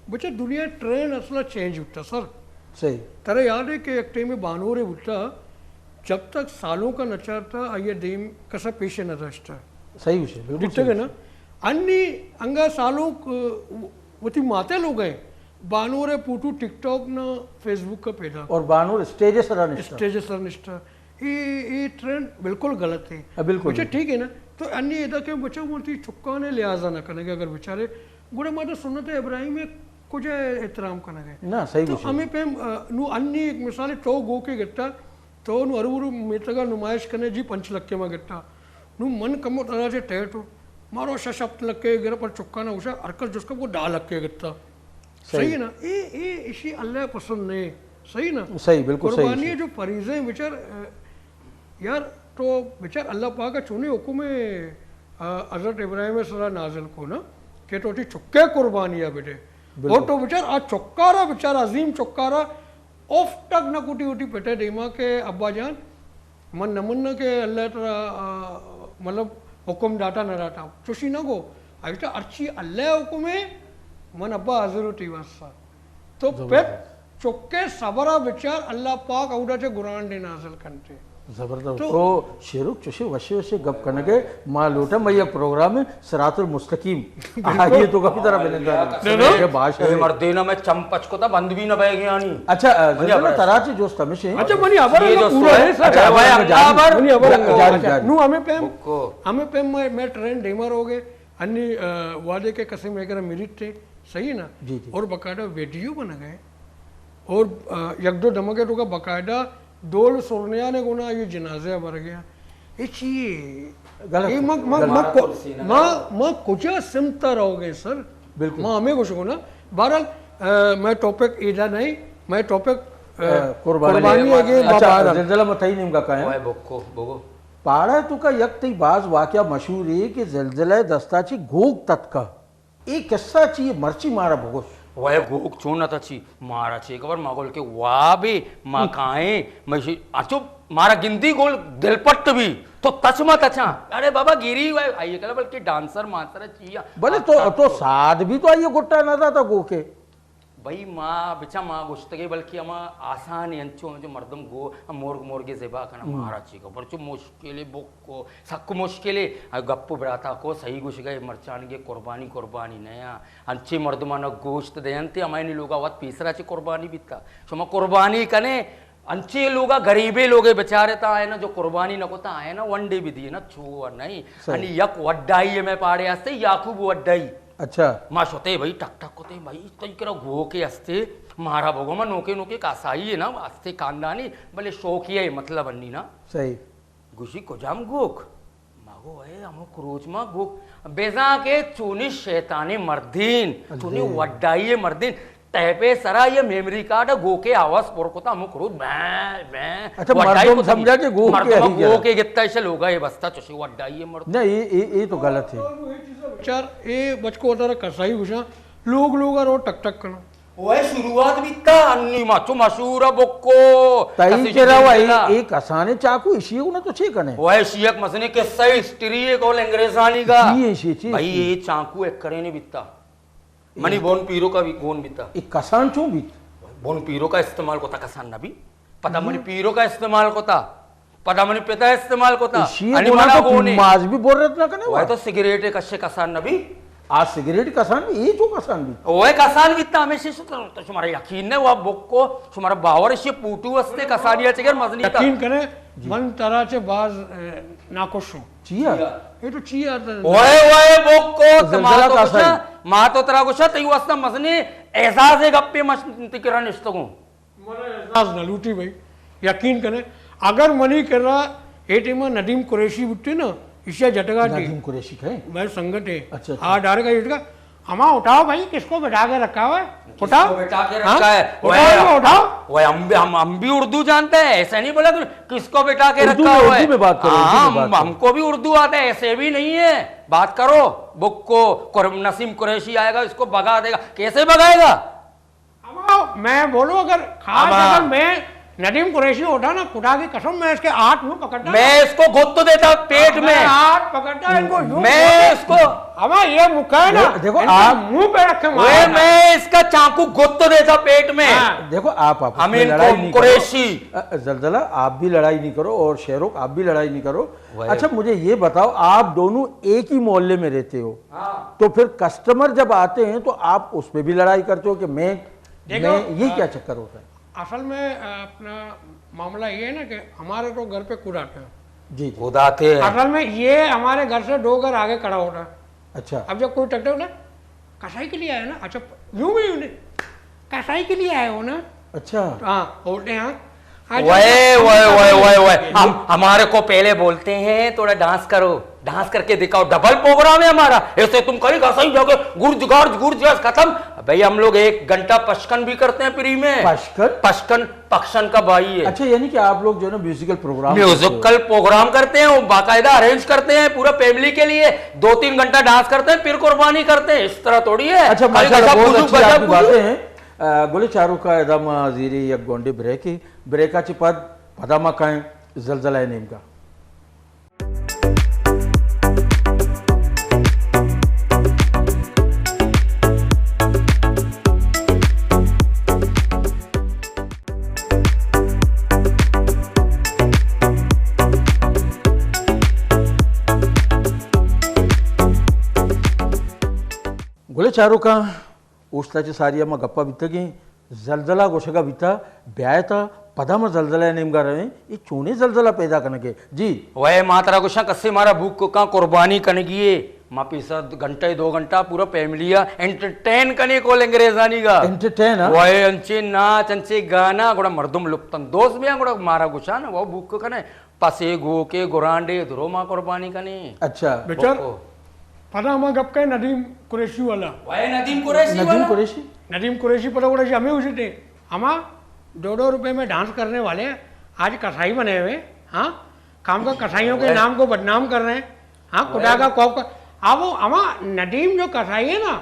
بچہ دنیا ٹرینڈ اصلا چینج ہوتا سر۔ صحیح۔ ترا یاد ہے کہ ایک ٹائم بانورے بوتا، جب تک سالونک ءَ نہ چارتا، آئی دیم کسا پیش نہ داشتا۔ صحیح ہوشے، بالکل ڈٹگ صحیح ہے نا؟ ہوشے۔ انی انگا سالونک وتی ماتے لوگ ہیں، بانور ءِ پوٹو ٹک ٹاک نہ فیس بک ءَ پیدا۔ اور بانور اسٹیج ءِ سرا نشتا۔ اسٹیج ءِ سرا نشتا۔ اے، اے ٹرینڈ بالکل غلط ہے۔ ہاں، بالکل اچھا، بالکل۔ ٹھیک ہے نا؟ تو انی ادا کہ بچا وتی چکانے لحاظ نہ کنگے، اگر بچارے، گڑا ما تو سنت ابراہیم ءَ کجا احترام کنگے؟ نہ، صحیح تو گوشے۔ ہمیں پیم، آ، نو انی ایک مثال ہے، تو گوکے گٹا، تو نو ہر ہر میتگا نمائش کنے جی پنچ لکھے ما گٹا۔ نو من کمو ترا چے ٹیٹ ہو۔ مارو شش ہفت لکھے گر پر چکانا ہوشا، ہر کس جس کا وہ ڈھا لکھے گٹا۔ صحیح۔ صحیح ہے نا؟ اے، اے، اشی اللہ پسند نہیں۔ صحیح نا؟ صحیح، بالکل صحیح، قربانی صحیح۔ جو فریضے ہیں بچار، آ، یار، تو بچار اللہ پاک ءَ چونی حکم ہے، آ، حضرت ابراہیم ءِ سرا نازل کو نا، کہ تو ٹی چکے قربانی ءَ بدے۔ بالکل۔ اور تو بچار آ چکارا، بچار عظیم چکارا، اف ٹک نہ کٹی اٹی پٹے دیما کہ ابا جان، من نہ مناں کہ اللہ ترا، آ، مطلب حکم داتا نہ داتا۔ چوشی نہ گو۔ ایشتا ہرچی اللہ حکم ہے، من ابا حاضر ہوں تی واسطہ۔ تو زبردست۔ پت چکے صبرا بچار، اللہ پاک اودا چہ قرآن دے نازل کنتے۔ زبردست۔ تو تو شیرک چوشے وشے وشے گپ کنگے، ما لوٹا میں یک پروگرام صراط المستقیم۔ آئیے تو کبھی طرح بنندہ۔ نہ، نہ۔ یہ باش اے ہے۔ مردینا میں چم پچ کو تا بند بھی نہ بہ گیا نی۔ اچھا، آ، بڑھیا، زلزلہ بڑھیا۔ ترا چے جوست ہمیش ایں۔ اچھا، منی خبر یہ ہے، جو پورا سو-، ہے، سر۔ اچھا، ہمارے ہمارے انگا جاری، بر-، جاری، جاری، جاری۔ نو ہمیں پیم، بکو۔ ہمیں پیم میں، میں ٹرین ڈیما رو گے، انی، آ، وعدے کے قسم میں کرا میریٹ تھے، صحیح ہے نا؟ جی، جی۔ اور باقاعدہ ویڈیو بنا گئے۔ اور، آ، یک دو دمگے تو کا باقاعدہ دول سرنیانے گونا یہ جنازہ بر گیا۔ یہ چی ہے؟ غلط یہ ہے، ما، ما، غلط۔ ما، ما، ما کجا سمتا رہو گے سر؟ بالکل۔ ما ہمیں گوشگو نا۔ بہرحال، آ، میں ٹاپک ایدا نہیں، میں ٹاپک، آ، آ، قربانی قربانی ہے۔ ہے کہ اچھا، بابا آدم۔ زلزلہ متئی نیمگا کائیں۔ اوئے بکو، بگو۔ پاڑا تو کا یک تئی باز واقعہ مشہور ہے کہ زلزلہ دستا چی گوگ تتکا۔ اے قصہ چی مرچی مارا بگوش۔ وے گوک چون نہ تچی، مارا چے خبر، ما گل کے وابے، ما کائیں، مشی، اچو، مارا گندی گل دل پٹ بھی، تو تچ ما تچاں۔ ارے بابا گیری وے، آئیے کلا بلکہ ڈانسر مانسر چیا۔ بلے تو، تو ساد بھی تو آئیے گٹا نہ داتا گوکے۔ بھئی ما بچا ما گوشتگے بلکہ ہما آسان انچو جو مردم گو مرگ مرگ زبا کنا مارا چے خبر، چو مشکل بک کو سک مشکلے۔ آ گپ و براتا کو صحیح گوشگئے، مرچانگے قربانی قربانی نیا۔ انچے مردمانا گوشت دینتے، ہمائنی لوگا وت پیسرا چے قربانی بیتا۔ شما قربانی کنے، انچے لوگا غریبے لوگے بچارے تا آئینا جو قربانی نہ کتا آئینا ونڈے بھی دینا چو نہیں۔ صحیح۔ انی یک وڈائی میں پاڑے ہستے، یعقوب وڈائی۔ اچھا۔ ما شتے بھئی ٹک ٹک کتے بھئی تئی کرا گوکے ہستے، مارا بگو ما نوکے نوکے کاسائی ہے نا ہستے خاندانی، بلے شوقی ہے مطلب انی نا۔ صحیح۔ گوشی کجام گوک؟ ما گو اے ہمو کروچ ما گوک۔ بزاں کہ چونی شیطانی مردین، اللہ۔ چونی وڈائی مردین، ٹیپے سرا یہ میمری کارڈ گوکے آواز پر کتا ہمو کروچ بیں، بیں۔ اچھا، وڈائی مردم کتا سمجھا کہ گوک مردم کے ہی گیا۔ گوکے گتا ایشا لوگا یہ بستا چوشی وڈائی مرد۔ نہ، یہ، یہ، یہ تو غلط ہے۔ چار، اے بچکو اتارا کسائی گوشا، لوگ لوگا رو ٹک ٹک کنا۔ اوئے شروعات بیتا، انی ما چو مشہور بکو۔ تئی کسی کرا چیز وہی لا۔ ایک آسان چاکو اشی کو نہ تو چے کنے؟ اوئے اشی یک مزنی قصہ ہسٹری ہے کول انگریزانی کا۔ جی، اشی چیز بھائی تھی۔ یہ چاکو ایک کرے نہیں بیتا۔ منی بون پیرو کا بھی گون بیتا۔ ایک کسان چون بیت؟ بون پیرو کا استعمال کو تا کسان نبی۔ پدا منی پیرو کا استعمال کتا، پدا منی پتا استعمال کتا۔ اشی انی گونا منا تو گونے۔ ماز بھی برت نہ کنے وہ وا۔ تو سگریٹ کشے کسان نبی۔ آ سگریٹ کسان بھی، یہ چو کسان بھی۔ وہ کسان بھی تا ہمیشہ سے تو، تو شمارا یقین نہیں وا بکو، شمارا باور اشی پوٹو ہستے کسانیا چگر مزنی تا۔ یقین کرے، جی۔ من ترا چے باز، اے، ناکوش ہوں۔ چیا؟ یہ تو چیا؟ اوئے، اوئے، بکو، زلزلہ ما تو کسائی۔ گوشا، ما تو ترا گوشا، تئی واسطہ مزنی اعزاز گپے مش تکرا نشتگوں۔ منا اعزاز نہ لوٹی بھائی، یقین کنے۔ اگر منی کرا اے ٹائم ندیم قریشی بوتی نا، ایشیا جھٹکا ٹی۔ ندیم قریشی کہے؟ بھائی سنگت ہے۔ اچھا، اچھا۔ ہاں، ڈائریکٹ آئی جھٹکا۔ ہما اٹھاؤ بھائی، کس کو بٹھا کے رکھا ہوا ہے؟ کس اٹھاؤ۔ کو بٹھا کے ہاں؟ رکھا ہے؟ اٹھاؤ، اوئے، وہ اٹھاؤ۔ اوئے، ہم بھی، ہم، ہم بھی اردو جانتے ہیں، ایسا نہیں بولا تم، کس کو بٹھا کے اردو رکھا میں، ہوا ہے؟ اردو میں بات کرو، اردو ہاں، میں بات ہم، کرو۔ ہم کو بھی اردو آتا ہے، ایسے بھی نہیں ہے۔ بات کرو، بک کو، قر-، نسیم قریشی آئے گا، اس کو بگا دے گا۔ کیسے بگائے گا؟ ہما، میں بولوں اگر خاص اما۔ اگر میں ندیم قریشی ہوتا نا، خدا کی قسم، میں اس کے ہاتھ یوں پکڑتا۔ میں اس کو گت دیتا پیٹ میں۔ میں ہاتھ پکڑتا، ان کو یوں میں اس کو ہما یہ مکہ ہے نا، دیکھو، دیکھو، ان کے آپ منہ پہ رکھ کے مارتا۔ میں اس کا چاقو گت دیتا پیٹ میں۔ ہاں۔ دیکھو، آپ، آپ اس میں امین لڑائی قوم نہیں کرو۔ قریشی۔ ا، زلزلہ، آپ بھی لڑائی نہیں کرو اور شہرک، آپ بھی لڑائی نہیں کرو۔ وہی۔ اچھا، مجھے یہ بتاؤ، آپ دونوں ایک ہی محلے میں رہتے ہو، ہاں۔ تو پھر کسٹمر جب آتے ہیں تو آپ اس پہ بھی لڑائی کرتے ہو کہ میں، دیکھو، میں، یہ آ، کیا چکر ہوتا ہے؟ اصل میں، آ، اپنا معاملہ یہ ہے نا کہ ہمارے تو گھر پہ خود آتے ہیں۔ جی، جی۔ خود آتے ہیں۔ اصل میں یہ ہمارے گھر سے دو گھر آگے کھڑا ہوتا ہے۔ اچھا۔ اب جب کوئی ٹکٹر نا، کسائی کے لیے آئے ہو نا؟ اچھا، یوں بھی یوں نہیں۔ کسائی کے لیے آئے ہو نا؟ اچھا۔ ہاں، ہوتے ہیں۔ اچھا، وے، اچھا، وے، وے، وے، وے۔ ہم، ہمارے کو پہلے بولتے ہیں، تھوڑا ڈانس کرو، ڈانس کر کے دکھاؤ، ڈبل پروگرام ہے ہمارا۔ ایسے تم کہیں کسائی جاؤ گے، گرج گارج، گرج گارج ختم۔ بھائی، ہم لوگ ایک گھنٹہ پشکن بھی کرتے ہیں فری میں۔ پشکن؟ پشکن پکشن کا بھائی ہے۔ اچھا، یعنی کہ آپ لوگ جو ہے نا میوزیکل پروگرام کرتے ہو؟ میوزیکل پروگرام کرتے ہیں، وہ باقاعدہ ارینج کرتے ہیں پورا فیملی کے لیے، دو تین گھنٹہ ڈانس کرتے ہیں، پھر قربانی کرتے ہیں، اس طرح تھوڑی ہے۔ اچھا، خالی ماشاءاللہ، گزا بہت بوزو، اچھی گزا آپ کی بوزو۔ باتیں ہیں۔ آ، گلے چاروکاں، ادا ما زیری یک گونڈے بریکے، بریکا چی پد پدا ما کائیں زلزلہ نیمگا۔ گلے چاروکاں، اوشتا چہ ساری ءَ ما گپ ءَ بیتگیں، زلزلہ گوشگ ءَ بیتا، بیایت ءَ پدا ما زلزلہ ءِ نیمگ ءَ رویں، اے چونیں زلزلہ پیدا کنگ ءَ؟ جی۔ وے ما ترا گوشاں، کسے مارا بوک کاں، قربانی کنگی اے، ما پیسر گھنٹہ دو گھنٹہ پورا فیملی ءَ انٹرٹین کنیں کول انگریزانی گا۔ انٹرٹین، ہاں؟ وے انچیں ناچ، انچیں گانا، گڑا مردم لطف اندوز بیاں، گڑا مارا گوشاں نا، وہ بوک کنے۔ پسے، گوکے، گرانڈے، درو ما قربانی کنیں۔ اچھا۔ بچار، بکو۔ پدا ہما گپ کئے ندیم قریشی والا۔ وے ندیم قریشی ندیم والا۔ قریشی؟ ندیم قریشی پدا گڑا ہمیں اسی تھے۔ ہما دو دو روپے میں ڈانس کرنے والے آج کسائی بنے ہوئے، ہاں؟ کام کا کسائیوں کے وے۔ نام کو بدنام کر رہے ہیں، ہاں؟ خدا وے۔ کا خوف کا۔ اب وہ ہما ندیم جو کسائی ہے نا،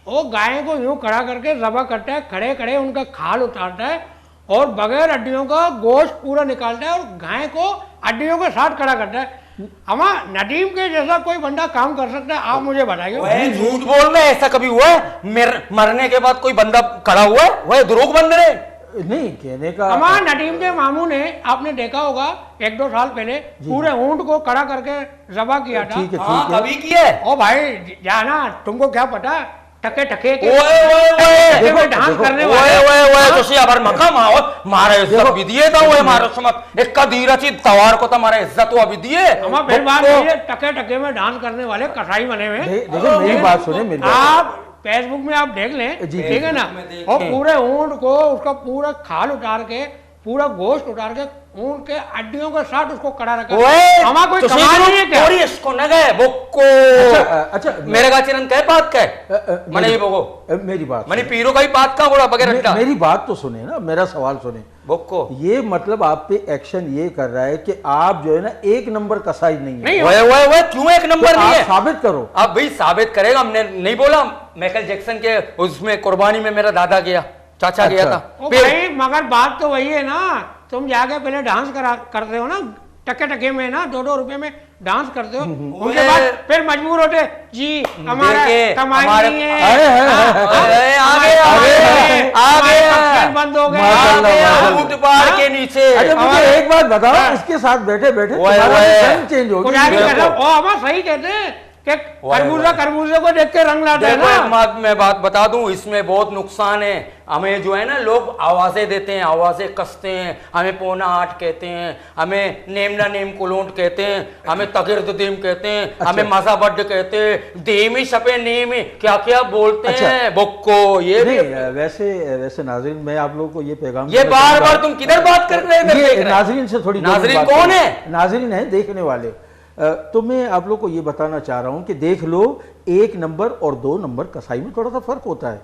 वो गाय को यूं खड़ा करके ज़बह करता है, खड़े खड़े उनका खाल उतारता है और बगैर हड्डियों का गोश्त पूरा निकालता है और गाय को हड्डियों के साथ खड़ा करता है। अमा नदीम के जैसा कोई बंदा काम कर सकता है, आप मुझे बताइए। ओए, झूठ बोल रहे, ऐसा कभी हुआ है? मेर-, मरने के बाद कोई बंदा खड़ा हुआ है? ओए, दुरोग बंद रहे। नहीं, कहने का हमारे नदीम के मामू ने, आपने देखा होगा, एक दो साल पहले जी, पूरे हाँ। ऊंट को खड़ा करके ज़बह किया था। ठीक है, हाँ, ठीक है। कभी किया है? ओ भाई, ज-, जाना, तुमको क्या पता? टके टके के ओए, ओए, ओए। टके में देखो, डांस देखो। करने वाले। ओए, ओए, ओए, हाँ? तुसी अबर मका माओ, मारा इज्जत देखो, भी दिए था, ओए, देखो। मारो समत। एक का धीरा ची तवार को तो मारा इज्जत हुआ भी दिए। हमारा फिर बात वो ये है, टके टके में डांस करने वाले कसाई बने हुए हैं। दे-, देखो, मेरी बात सुने, मेरी बात। आप Facebook में आप देख लें, जी, ठीक है ना? Facebook में देखें। और पूरे ऊंट को, उसका पूरा खाल उतार के, पूरा गोश्त उतार के, ऊंट के हड्डियों के साथ उसको कड़ा रखा। ओए, हमारा कोई तो कमाल नहीं है क्या? कोरी इसको न गए, वो को अच्छा, अ, अच्छा, मेरे का चिरन कहे बात कहे? अ, अ, मने मेरी, ये बोगो। अ, मेरी बात मने सुने। पीरो का ही बात का बोला बगैर मे-, अड्डा। मेरी बात तो सुने ना, मेरा सवाल सुने। बोको। ये मतलब आप पे action ये कर रहा है कि आप जो है ना, एक नंबर कसाई नहीं है। नहीं, ओए, ओए, ओए, क्यों एक नंबर तो नहीं आप है? साबित करो। अब भाई साबित करेगा, हमने नहीं बोला, माइकल जैक्सन के उसमें कुर्बानी में मेरा दादा गया, चाचा गया अच्छा। था। ओ फिर भाई, मगर बात तो वही है ना, तुम जाके पहले डांस करा, करते हो ना, टके टके में ना, दो दो रुपए में डांस करते हो, हम्म, हम्म। उनके ओए। बाद फिर मजबूर होते, "जी, हमारा देखिए, कमाई हमारे नहीं है।" अरे, अरे, हाँ, अरे, आ गया, हमारे आ गया, हमारे आ गया। फंक्शन बंद हो गए। माशाल्लाह, आ गया, माशाल्लाह। ऊंट बार हाँ? के नीचे। अच्छा, मुझे हमारे एक बात बताओ, हाँ। इसके साथ बैठे बैठे ओए, तुम्हारा ओए। भी ढंग चेंज हो गया। खुदा की देखो। कसम, ओ, हम सही कहते हैं कि वाह, खरबूजा वाह। खरबूजे को देख के रंग लाता है देखो, ना। एक बात मैं बात बता दूं, इसमें बहुत नुकसान है। हमें जो है ना, लोग आवाजें देते हैं, आवाजें कसते हैं, हमें पौना आठ कहते हैं, हमें नेम ना नेम कुलोंट कहते हैं, हमें तगिर्द देम कहते हैं, अच्छा। हमें मजा बड्ड कहते हैं, देमी सपे नेम, क्या क्या बोलते अच्छा। हैं, बोक्को, ये नहीं, भी अ, वैसे, वैसे नाजरीन, मैं आप लोगों को ये पैगाम ये देना बार चाहूंगा। बार तुम किधर बात कर रहे हैं, इधर ये देख रहे हैं। नाजरीन से थोड़ी देर में नाजरीन बात कौन करें। है? नाजरीन है, देखने वाले। अ, तो मैं आप लोग को ये बताना चाह रहा हूँ कि देख लो, एक नंबर और दो नंबर कसाई में थोड़ा सा फर्क होता है।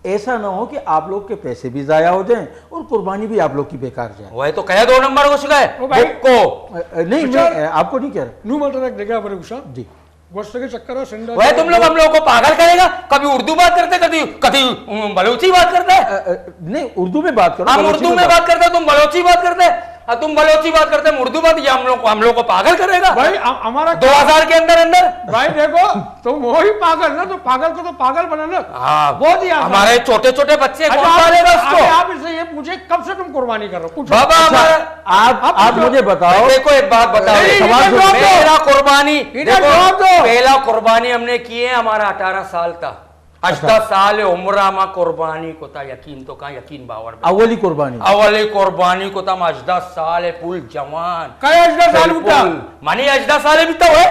ऐसा ना हो कि आप लोग के पैसे भी जाया हो जाएं और कुर्बानी भी आप लोग की बेकार जाए। वह तो कहे दो नंबर घुस गए, ओ भाई। बुक को। अ, अ, नहीं, विचार मैं, अ, आपको नहीं कह रहा। नू मतलब एक जगह पर घुसा। जी। गोश्त के चक्कर और सिंडा वह तुम लोग हम लोगों को पागल करेगा। कभी उर्दू बात करते, कभी, कभी, उम, बलोची बात करते। अ, अ, नहीं, उर्दू में बात करो, हम बलोची उर्दू में में बात बात करते, तुम बलोची बात करते। हाँ, तुम बलोची बात करते, हम उर्दू बात, ये हम लोग को, हम लोग को पागल करेगा। भाई, हम, हमारा दो हज़ार के अंदर, अंदर। भाई, देखो, तुम हो ही पागल ना, तो पागल को तो पागल बनाना हाँ, बहुत ही आसान हमारे है। छोटे-छोटे बच्चे अच्छा, कौन आप, पालेगा उसको? अरे, आप इससे ये पूछे, कब से तुम कुर्बानी कर रहे हो? पूछो। बाबा, अच्छा, हमारा आप, आप आप पूछो। मुझे बताओ। देखो, एक बात बताओ। नहीं, सवाल इधर सुनो। जवाब दो। मेरा कुर्बानी, इधर देखो, जवाब दो। पहला कुर्बानी हमने की है, हमारा अठारह साल था। अच्छा। अजदा साल उम्रा मा कुर्बानी कोता, यकीन तो का, यकीन बावर बे। अवली कुर्बानी। अवली कुर्बानी कोता मा अजदा साल है, पुल जवान। काय अजदा साल बिल्कुल। उठा? मनी अजदा साल बीता हुए।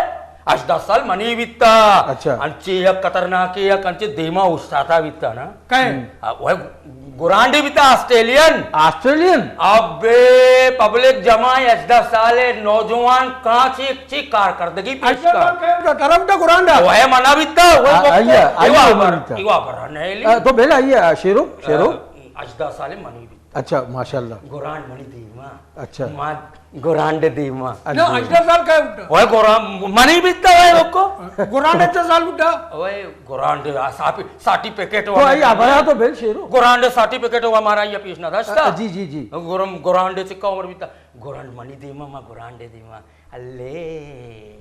अजदा साल मनी बीता। अच्छा। अंची एक खतरनाक, एक अंची धीमा उस्ताता बीता ना। काय? हम्म। आ, वह गुरांडी बीता, ऑस्ट्रेलियन। ऑस्ट्रेलियन? अबे, पब्लिक जमा है, अजदा साल है, नौजवान कांच एक ची कारकर्दगी पेश अजदा कर। साल का उठा, तरफ उठा गुरांडा। वह मना बीता, वह आ, बक्को, आइया, आइया, इवा मना बर, बीता। इवा बर, नहीं ली। आ, तो बेला आइया, शेरो, शेरो। आ, अजदा साल है, मनी बीता। अच्छा, माशाल्लाह। गुरांड मनी धीमा। अच्छा। मा गुरांड धीमा। ना, अजदा साल का उठा। ओए, गुरांड मनी बीता ओए, बक्को। गुरांड अजदा साल उठा। ओए, गुरांड, आ, साटी, सर्टिफिकेट तो वाला आई, अब आया तो बेल शेरो। गुरांड सर्टिफिकेट हुआ हमारा, ये पीस ना दस्ता। अ, जी, जी, जी। गुरम, गुरांड चिक्का उम्र बीता। गुरांड मनी धीमा, मा गुरांड धीमा। अल्ले,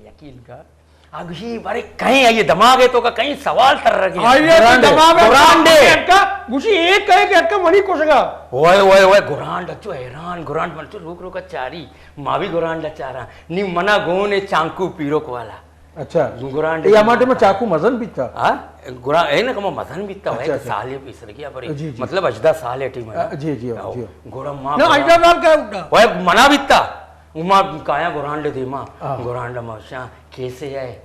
यकीन का। अभी बारे कहीं आइए, दिमाग है तो का कहीं सवाल तर रखे हैं। आइए तो गुरांडे। दिमाग है गुरांडे। अटका, मुझे एक कहे कि अटका मनी कोसगा। ओए, ओए, ओए, गुरांड अच्छो हैरान, गुरांड मन अच्छो रोक रोक चारी, माँ भी गुरांड चारा, नी मना गोने चांकू पीरोक वाला। अच्छा। गुरांड ये हमारे में चाकू मजन भी था। हाँ? गुरा-, ए ना कमा मजन भी था, अच्छा, भाई, अच्छा। साल ये पीसर की, पर जी, जी। मतलब अजदा साल है टीम है ना। अ, जी, जी, आओ। जी। गुरा माँ ना, गुरा-, अजदा साल का उठा। भाई, मना भी था। उमा काया गुरांड धीमा, हाँ। गुरांड माशा, कैसे है?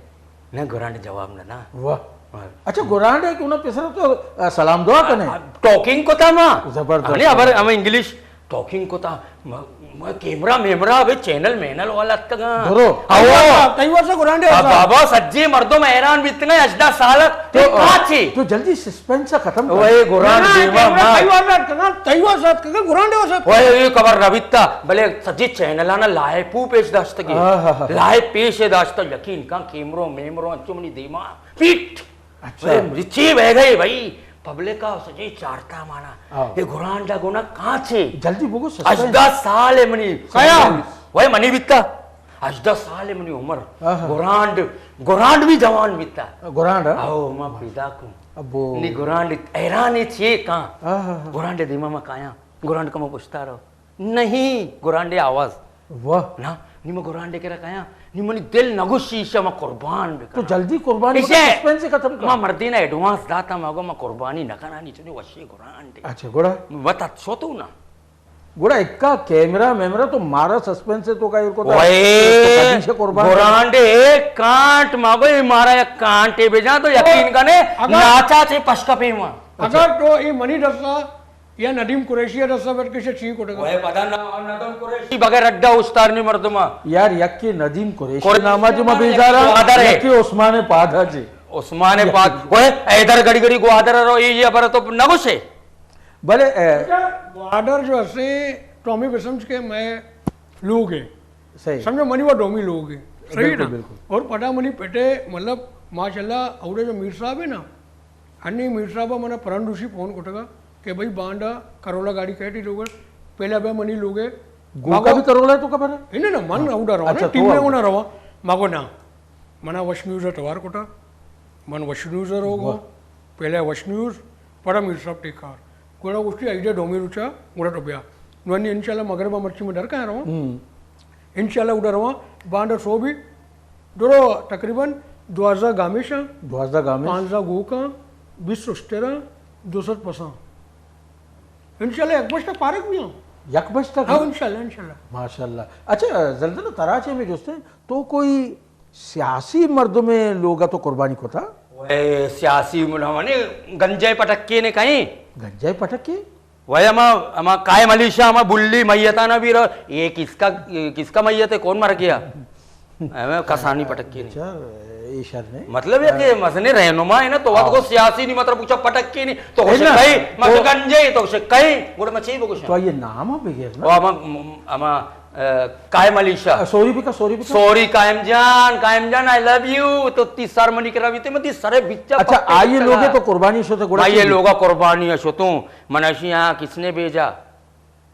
ना गुरांड जवाब ना ना। वाह। हाँ। अच्छा, गुरांड है कि उन्हें पिसर तो, अ, सलाम दुआ कने। आ, आ, टॉकिंग को था माँ। जबरदस्त। हमने अबर, हम इंग्लिश टॉकिंग को था। म-, म-, कैमरा मेमरा अबे चैनल मैनल वाला तक। धरो। आओ। तई वर्ष, तई वर्ष गुरांडे आ, वर्ष। बाबा सज्जे मर्दम हैरान भी इतना अजदा साल तो, तो काची। तो जल्दी सस्पेंस खत्म कर। वही गुरांड ना, देवा कैमरा मार। तई वर्ष, तई वर्ष, गुरांडे वर्ष। वही ये खबर रविता, भले सज्जे चैनल ना लाइव पू पेश दाश्त की। हाँ, हाँ, हाँ। लाइव पेश दाश्त, यकीन का कैमरो मेमरो अंचुमनी धीमा। पीट। اچھا۔ اے چی بہ گئے بھائی؟ پبلک ءَ سجے چارتا مانا۔ ہاں۔ اے گرانڈ ءَ گونا کاں چے؟ جلدی بگو، سسپینس۔ ہژدہ سال ہے منی۔ کیا؟ وے منی بیتا۔ ہژدہ سال ہے منی عمر۔ ہاں، ہاں۔ گرانڈ، گرانڈ بھی جوان بیتا۔ گرانڈ، ہاں؟ او، ما پیدا کوں۔ ابو۔ نی گرانڈ حیران ہے چے کاں۔ ہاں، ہاں، ہاں۔ گرانڈ دیما ما کایاں۔ گرانڈ کمو پشتا رہو۔ نہیں، گرانڈے آواز۔ واہ۔ نا، نی ما گرانڈے کرا کایاں، نی منی دل نگوشی ایشا ما قربان بکنا۔ تو جلدی قربانی بکن، ایشے سسپینس ختم کر۔ ما مردینا ایڈوانس داتا، ما گو ما قربانی نہ کنا، نی چنے وشی گرانڈے۔ اچھا، گڑا؟ وت ات شو تو نا۔ گڑا اکا کیمرہ میمرہ تو مارا سسپینس تو کا ایر کو تا۔ وے، تو کدی سے قربان کر۔ گرانڈے کانٹ، ما گو مارا یک کانٹے بجا تو یقین کنے، اگر ناچا چے پشکا پیما۔ اگر تو ای منی دستا یا ندیم قریشی ءَ دست ءَ بر کش چی کٹگ ءَ؟ اوئے پدا نہ، ندیم قریشی بغیر اڈا استار نی مردم ءَ۔ یار، یکے ندیم قریشی قریشی نام ءَ جی ما نام ءَ بیزار آں، گوادر ءَ۔ یکے عثمان پادھا جی۔ عثمان پاد، اوئے حیدر گڑی گڑی گوادر ءَ رو، اے، اے ہبر تو نہ گوشے۔ بلے، اے، اچھا، گوادر جو ہستے، تو ہمیں بسمجھ کہ مئے لوگ ہے۔ صحیح۔ سمجھو منی وہ دومی لوگ ہے۔ صحیح بالکل، نا؟ بالکل۔ اور پدا منی پٹے، مطلب، ماشاءاللہ، اوڑے جو میر صاحب ہے نا، ہنی میر صاحب ءَ منا پرنڈوشی فون کٹگا کہ بھئی بانڈا کرولا گاڑی کیٹی لوگ، پہلا بے منی لوگے۔ گوکا بھی کرولا ہے تو خبر ہے؟ انہیں نا، من ہاں۔ اوڈا رہا اچھا، نا، ٹیم تو میں آؤ۔ اونا رہا۔ مگو نا، منا وش نیوز ءَ توار کٹا، من وش نیوز ءَ رہو گو۔ واہ۔ پہلے وش نیوز، پڑا میر صاحب ٹیکار۔ گڑا گوشتی، ایڈیا دومی روچا، گڑا تو بیا۔ نو انی انشاءاللہ مغرب ءَ مرچی میں ڈر کہاں رہا۔ ہوں۔ انشاءاللہ اڈا رواں، بانڈا سوبی، درو تقریباً دوازدہ گامیشاں، دوازدہ گامیش۔ پانزدہ گوکاں، بیست اشتراں، دو سد پساں۔ انشاءاللہ یک بج تک فارغ بھی ہوں۔ یک بج تک؟ ہاں، انشاءاللہ، انشاءاللہ۔ ماشاءاللہ۔ اچھا، زلزلہ ترا چے میں جوستے، تو کوئی سیاسی مردمے لوگا تو قربانی کتا؟ اے سیاسی ملہمانی گنجے پٹکے نے کہیں۔ گنجے پٹکے؟ وے ہما، ہما قائم علی شاہ، ہما بلی میتانا بھی رو، یہ کس کا، کس کا میت ہے، کون مر گیا؟ ہمیں کسانی پٹکی نہیں۔ اچھا، یہ شر نہیں۔ مطلب یہ کہ مزنے رہنما ہے نا، تو وقت ہاں۔ کو سیاسی نہیں، مطلب پوچھا پٹکی نہیں، تو ہے اسے نا؟ کہیں، مطلب تو گنجے، تو اسے کہیں، گوڑے میں چاہیے بگوشاں۔ تو یہ نام ہے بغیر نا؟ وہ ہما، ہما، اے، قائم علی شاہ۔ سوری بکا، سوری بکا۔ سوری قائم جان، قائم جان، I love you۔ تو تی سر منی کرا بیتے، میں تی سرے بچا اچھا، پٹکی آئیے کرا۔ لوگے تو قربانی شو تو گوڑا آئیے چاہیے۔ لوگا قربانی شو تو۔ من اشی یہاں کس نے بھیجا؟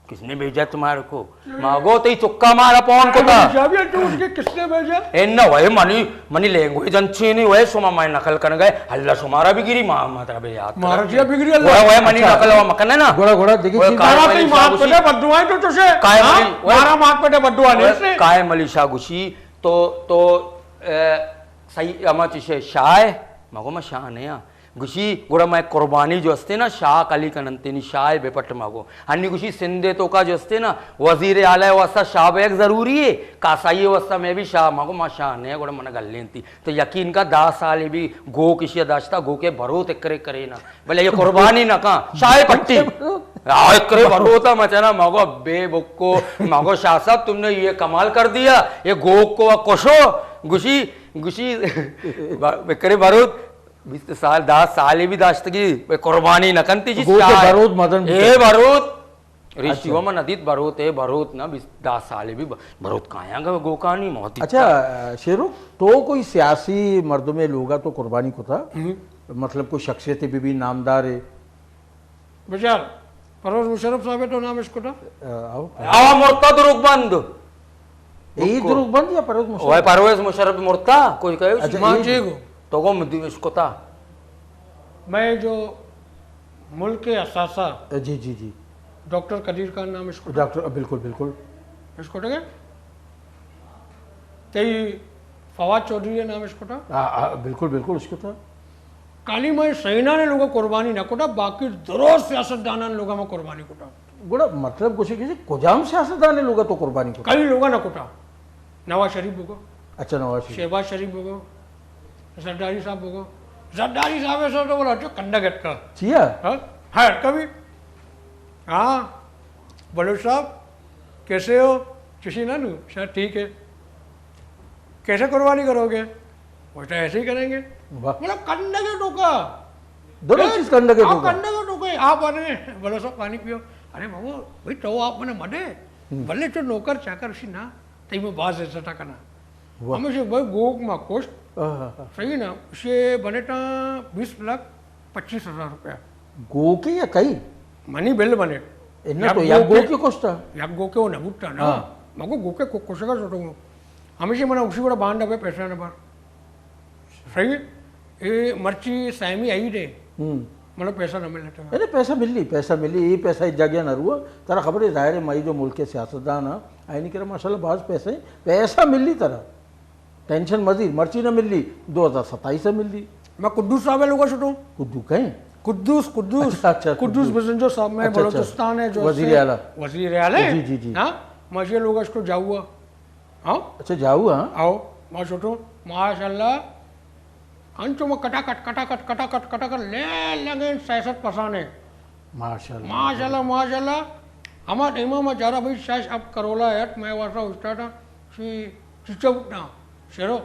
کس نے بھیجا تمہارے کو؟ ماگو تئی چکا مارا پون کتا۔ جابیا تو اس کے کس نے بھیجا؟ اے نہ وے منی، منی لینگویج انچی نہیں وے، شما میں نقل کن گئے، اللہ شمارا بگیری، ما، ما ترا بے یاد مارا کرا۔ جیا بگیری اللہ۔ وے، وے منی اچھا۔ نقل و مکن ہے نا۔ گوڑا، گوڑا، دیکھی وے چیز۔ قائم مارا علی تئی شاہ مات گوشی۔ پہ بدوائیں تو چوشے۔ قائم ہاں؟ علی، وے، مارا مات پہ بدوا وے نہیں سے۔ قائم علی شاہ گوشی تو، تو، اے، صحیح، اما چیشے شاہ ہے، مگو ما شاہ نہیں ہاں۔ گوشی، گڑا مئے قربانی جو استے نا، شاہ کلی کننتینی شاہ بے پٹ ماگو۔ ہنی گوشی، سندھ توکا جو استے نا، وزیر اعلی واسطہ شاہ بیگ ضروری ہے، کاسائی واسطہ میں بھی شاہ ماگو، ما شاہ نے، گڑا من گلینتی۔ تو یقین کا دہ سال بھی گو کشی داشتا، گو کے بھرو تکرے کرے نا۔ بلے یہ قربانی نہ کاں، شاہ پٹی۔ آ، اکرے بھرو تا مچنا ماگو، بے بکو، ماگو شاہ صاحب تم نے یہ کمال کر دیا، یہ گو کو کشو، گوشی، گوشی، کرے بھرو، بیست سال، دہ سال بھی داشتگی، بے قربانی نہ کنتی جی گوکے شاہ۔ بروت مدن اے بیتا۔ بروت، ریشتی اچھا۔ و من ندیت بروت، اے بروت نا، بیست، دہ سال بھی ب-، بروت کایاں گا گوکانی موتی۔ اچھا، شیرو، تو کوئی سیاسی مردمے لوگا تو قربانی کتا؟ ہم۔ مطلب کوئی شخصیت بھی، بھی نامدار ہے؟ بچار، پرویز مشرف صاحب تو نام اشکتا؟ آ، آؤ۔ آ، مرتا دروگ بند۔ اے دروگ بند یا پرویز مشرف؟ اوئے پرویز مشرف مرتا، کوئی کہے اسی اچھا، ماں اے چی گو؟ تو گو مدی اشکتا۔ میں جو ملک اثاثہ جی، جی، جی۔ ڈاکٹر قدیر خان نام اشکتا؟ ڈاکٹر، بالکل، بالکل۔ اشکتا گے؟ تئی فواد چوہدری ء نام اش کتا؟ آ، آ، بالکل، بالکل اش کتا۔ کالی ما سئینان لوگا قربانی نہ کتا، باقی درست سیاستدانان لوگا ما قربانی کتا۔ گڑا مطلب گوشے کہ کجام سیاستدان لوگا تو قربانی کتا؟ کئی لوگا نہ کتا۔ نواز شریف بگو۔ اچھا، نواز شریف۔ شہباز شریف بگو۔ زرداری صاحب بگو۔ زرداری صاحب ایسا تو بولا جو کنڈا گٹکا۔ چیا؟ ہاں؟ ہاں، کبھی۔ ہاں۔ بلوچ صاحب، کیسے ہو؟ چشی نہ نو، شاید ٹھیک ہے۔ کیسے قربانی کرو گے؟ وہ تو ایسے ہی کریں گے۔ واہ۔ مطلب، کنڈے کے ٹوکا۔ دونوں ہیں؟ چیز کنڈے کے آپ ٹوکا۔ کنڈے کے ٹوکے، آپ آ رہے ہیں، بلوچ صاحب پانی پیو۔ ارے بابو، بھائی تو آپ منے مڈے، ہم۔ بلے تو نوکر چاکر سی نا، تئی میں باز عزت کنا۔ واہ۔ ہمیشہ بھائی گوک ما کشت۔ ہاں، ہاں، ہاں۔ صحیح نا، اسے بنٹاں بیس لاکھ پچیس ہزار روپیہ۔ گوکے یا کئی؟ منی بل بنٹ۔ اے نہ تو یک گوکے کشتا؟ یک گوکے وہ نہ بوتا نا۔ ہاں۔ مگو گوکے کو-، کشگا چھوٹو۔ ہمیشہ منا اسی وڑا بانڈا بے پیسہ نہ بار۔ صحیح ہے؟ اے مرچی سیمی آئی دے۔ ہوں۔ منا پیسہ نہ ملتا۔ ارے پیسہ ملی، پیسہ ملی، یہ پیسہ ایک جگہ نہ روا۔ ترا خبر ہے، ظاہر ہے، مائی جو ملک کے سیاستدان ہاں، آئینی کرا ماشاءاللہ باز پیسہ ہے، پیسہ ملی ترا۔ ٹینشن مزیر، مرچی نہ ملی، دو ہزار ستائیس ء ملی۔ میں قدوس صاحب ء لوگا شتوں۔ قدو کہیں؟ قدوس، قدوس۔ اچھا، اچھا، قدوس قدوس۔ بزنجو صاحب، میں اچھا، اچھا۔ بلوچستان ہے جو وزیر ہے، اعلیٰ۔ وزیر اعلیٰ ہے۔ جی، جی، جی۔ ہاں، میں یہ لوگا شتوں جاؤ۔ ہاں؟ اچھا، جاؤ، ہاں۔ آؤ، میں شتوں، ماشاءاللہ۔ انچو ما کٹا کٹ، کٹا کٹ، کٹا کٹ، کٹا کٹ، لے لگے سیاست پسانے۔ ماشاءاللہ۔ ماشاءاللہ، ماشاءاللہ۔ ہما ٹائما ما چارا بھائی شش ہفت کرولا ایٹ، میں واسطہ استاد ہاں، شی چچا بٹنا، شیرو۔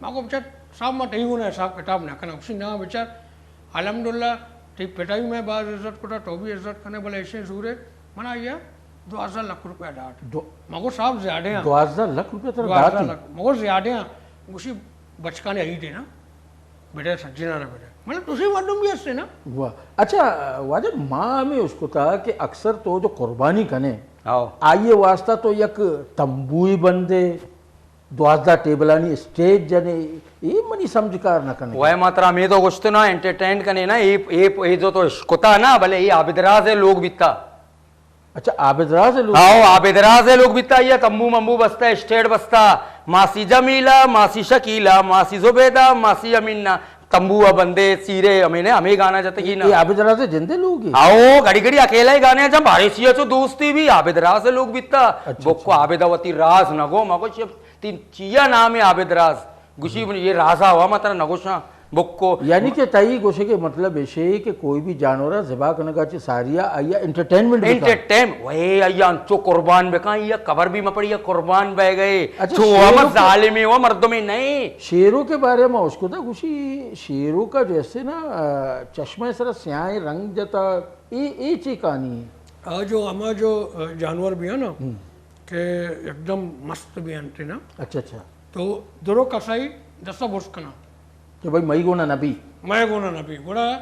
ما کو بچار صاحب ما تئی گونا حساب کتاب نہ کنا، اسی نا بچار۔ الحمدللہ، تئی پتا بھی میں باز عزت کتا، تو بھی عزت کنے، بلے ایشیں زورے، منا یہ دوازدہ لکھ روپیہ ڈاٹ۔ دو-، ما کو صاحب زیادہ ہیں۔ دوازدہ لکھ روپیہ ترا دوازدہ ڈاٹ؟ لکھ۔ ما کو زیادہ ہیں۔ اسی بچکانے ہی دینا۔ بیٹے سجنا نہ بیٹے۔ مطلب، تسی مردم بھی ہستے نا۔ واہ۔ اچھا، واجہ، ما ہمیں اس کو تھا کہ اکثر تو جو قربانی کنے، آؤ۔ آئیے واسطہ تو یک تمبوئی بندے، دوازدہ ٹیبلانی اسٹیج جنے، یہ منی سمجھ کار نہ کنے۔ وائے ما ترا ہمیں تو گوشت نا، انٹرٹین کنے نا، یہ، یہ، یہ جو تو شکتا نا، بلے یہ عابد راز ہے لوگ بیتا۔ اچھا، عابد راز ء لوگ؟ آؤ، عابد راز ء لوگ بیتا، یہ تمبو ممبو بستا، اسٹیج بستا، ماسی جمیلہ، ماسی شکیلہ، ماسی زبیدہ، ماسی امینا، تمبو ء بندے سیرے، ہمیں نے ہمیں گانا جتگی نا۔ یہ عابد راز ء جندے لوگ ہی؟ آؤ، گھڑی گھڑی اکیلا ہی گانے جم، بھارے سی اچو دوستی بھی عابد راز ء لوگ بیتا۔ اچھا، بکو اچھا۔ عابد ء وتی راز نگو، مگو شپ تین چیا نام ہے عابد راز؟ گوشی، من یہ رازا ہوا، ما ترا نگوشاں، بکو۔ یعنی کہ تئی گوشے کے مطلب ایشے کہ کوئی بھی جانور ذبح کنگا چی ساریا آیا انٹرٹینمنٹ بتا۔ انٹرٹین، وے آیا انچو قربان بکاں، یہ قبر بھی مپڑی، یہ قربان بہ گئے۔ اچھا، چو ہم شیروں کے، ظالمے و مردمے نہیں۔ شیروں کے بارے میں اس کو تھا گوشی، شیروں کا جو ہے نا، آ، چشمہ سر سیاہیں رنگ جتا، اے، اے چی کہانی ہے؟ آ جو ہما جو، آ، جانور بھی ہے نا، ہم۔ کہ یکدم مست بھی انت نا۔ اچھا، اچھا۔ تو درو کسائی دستا برز کنا۔ کہ بھائی مئی گونا نبی۔ مئی گونا نبی۔ گڑا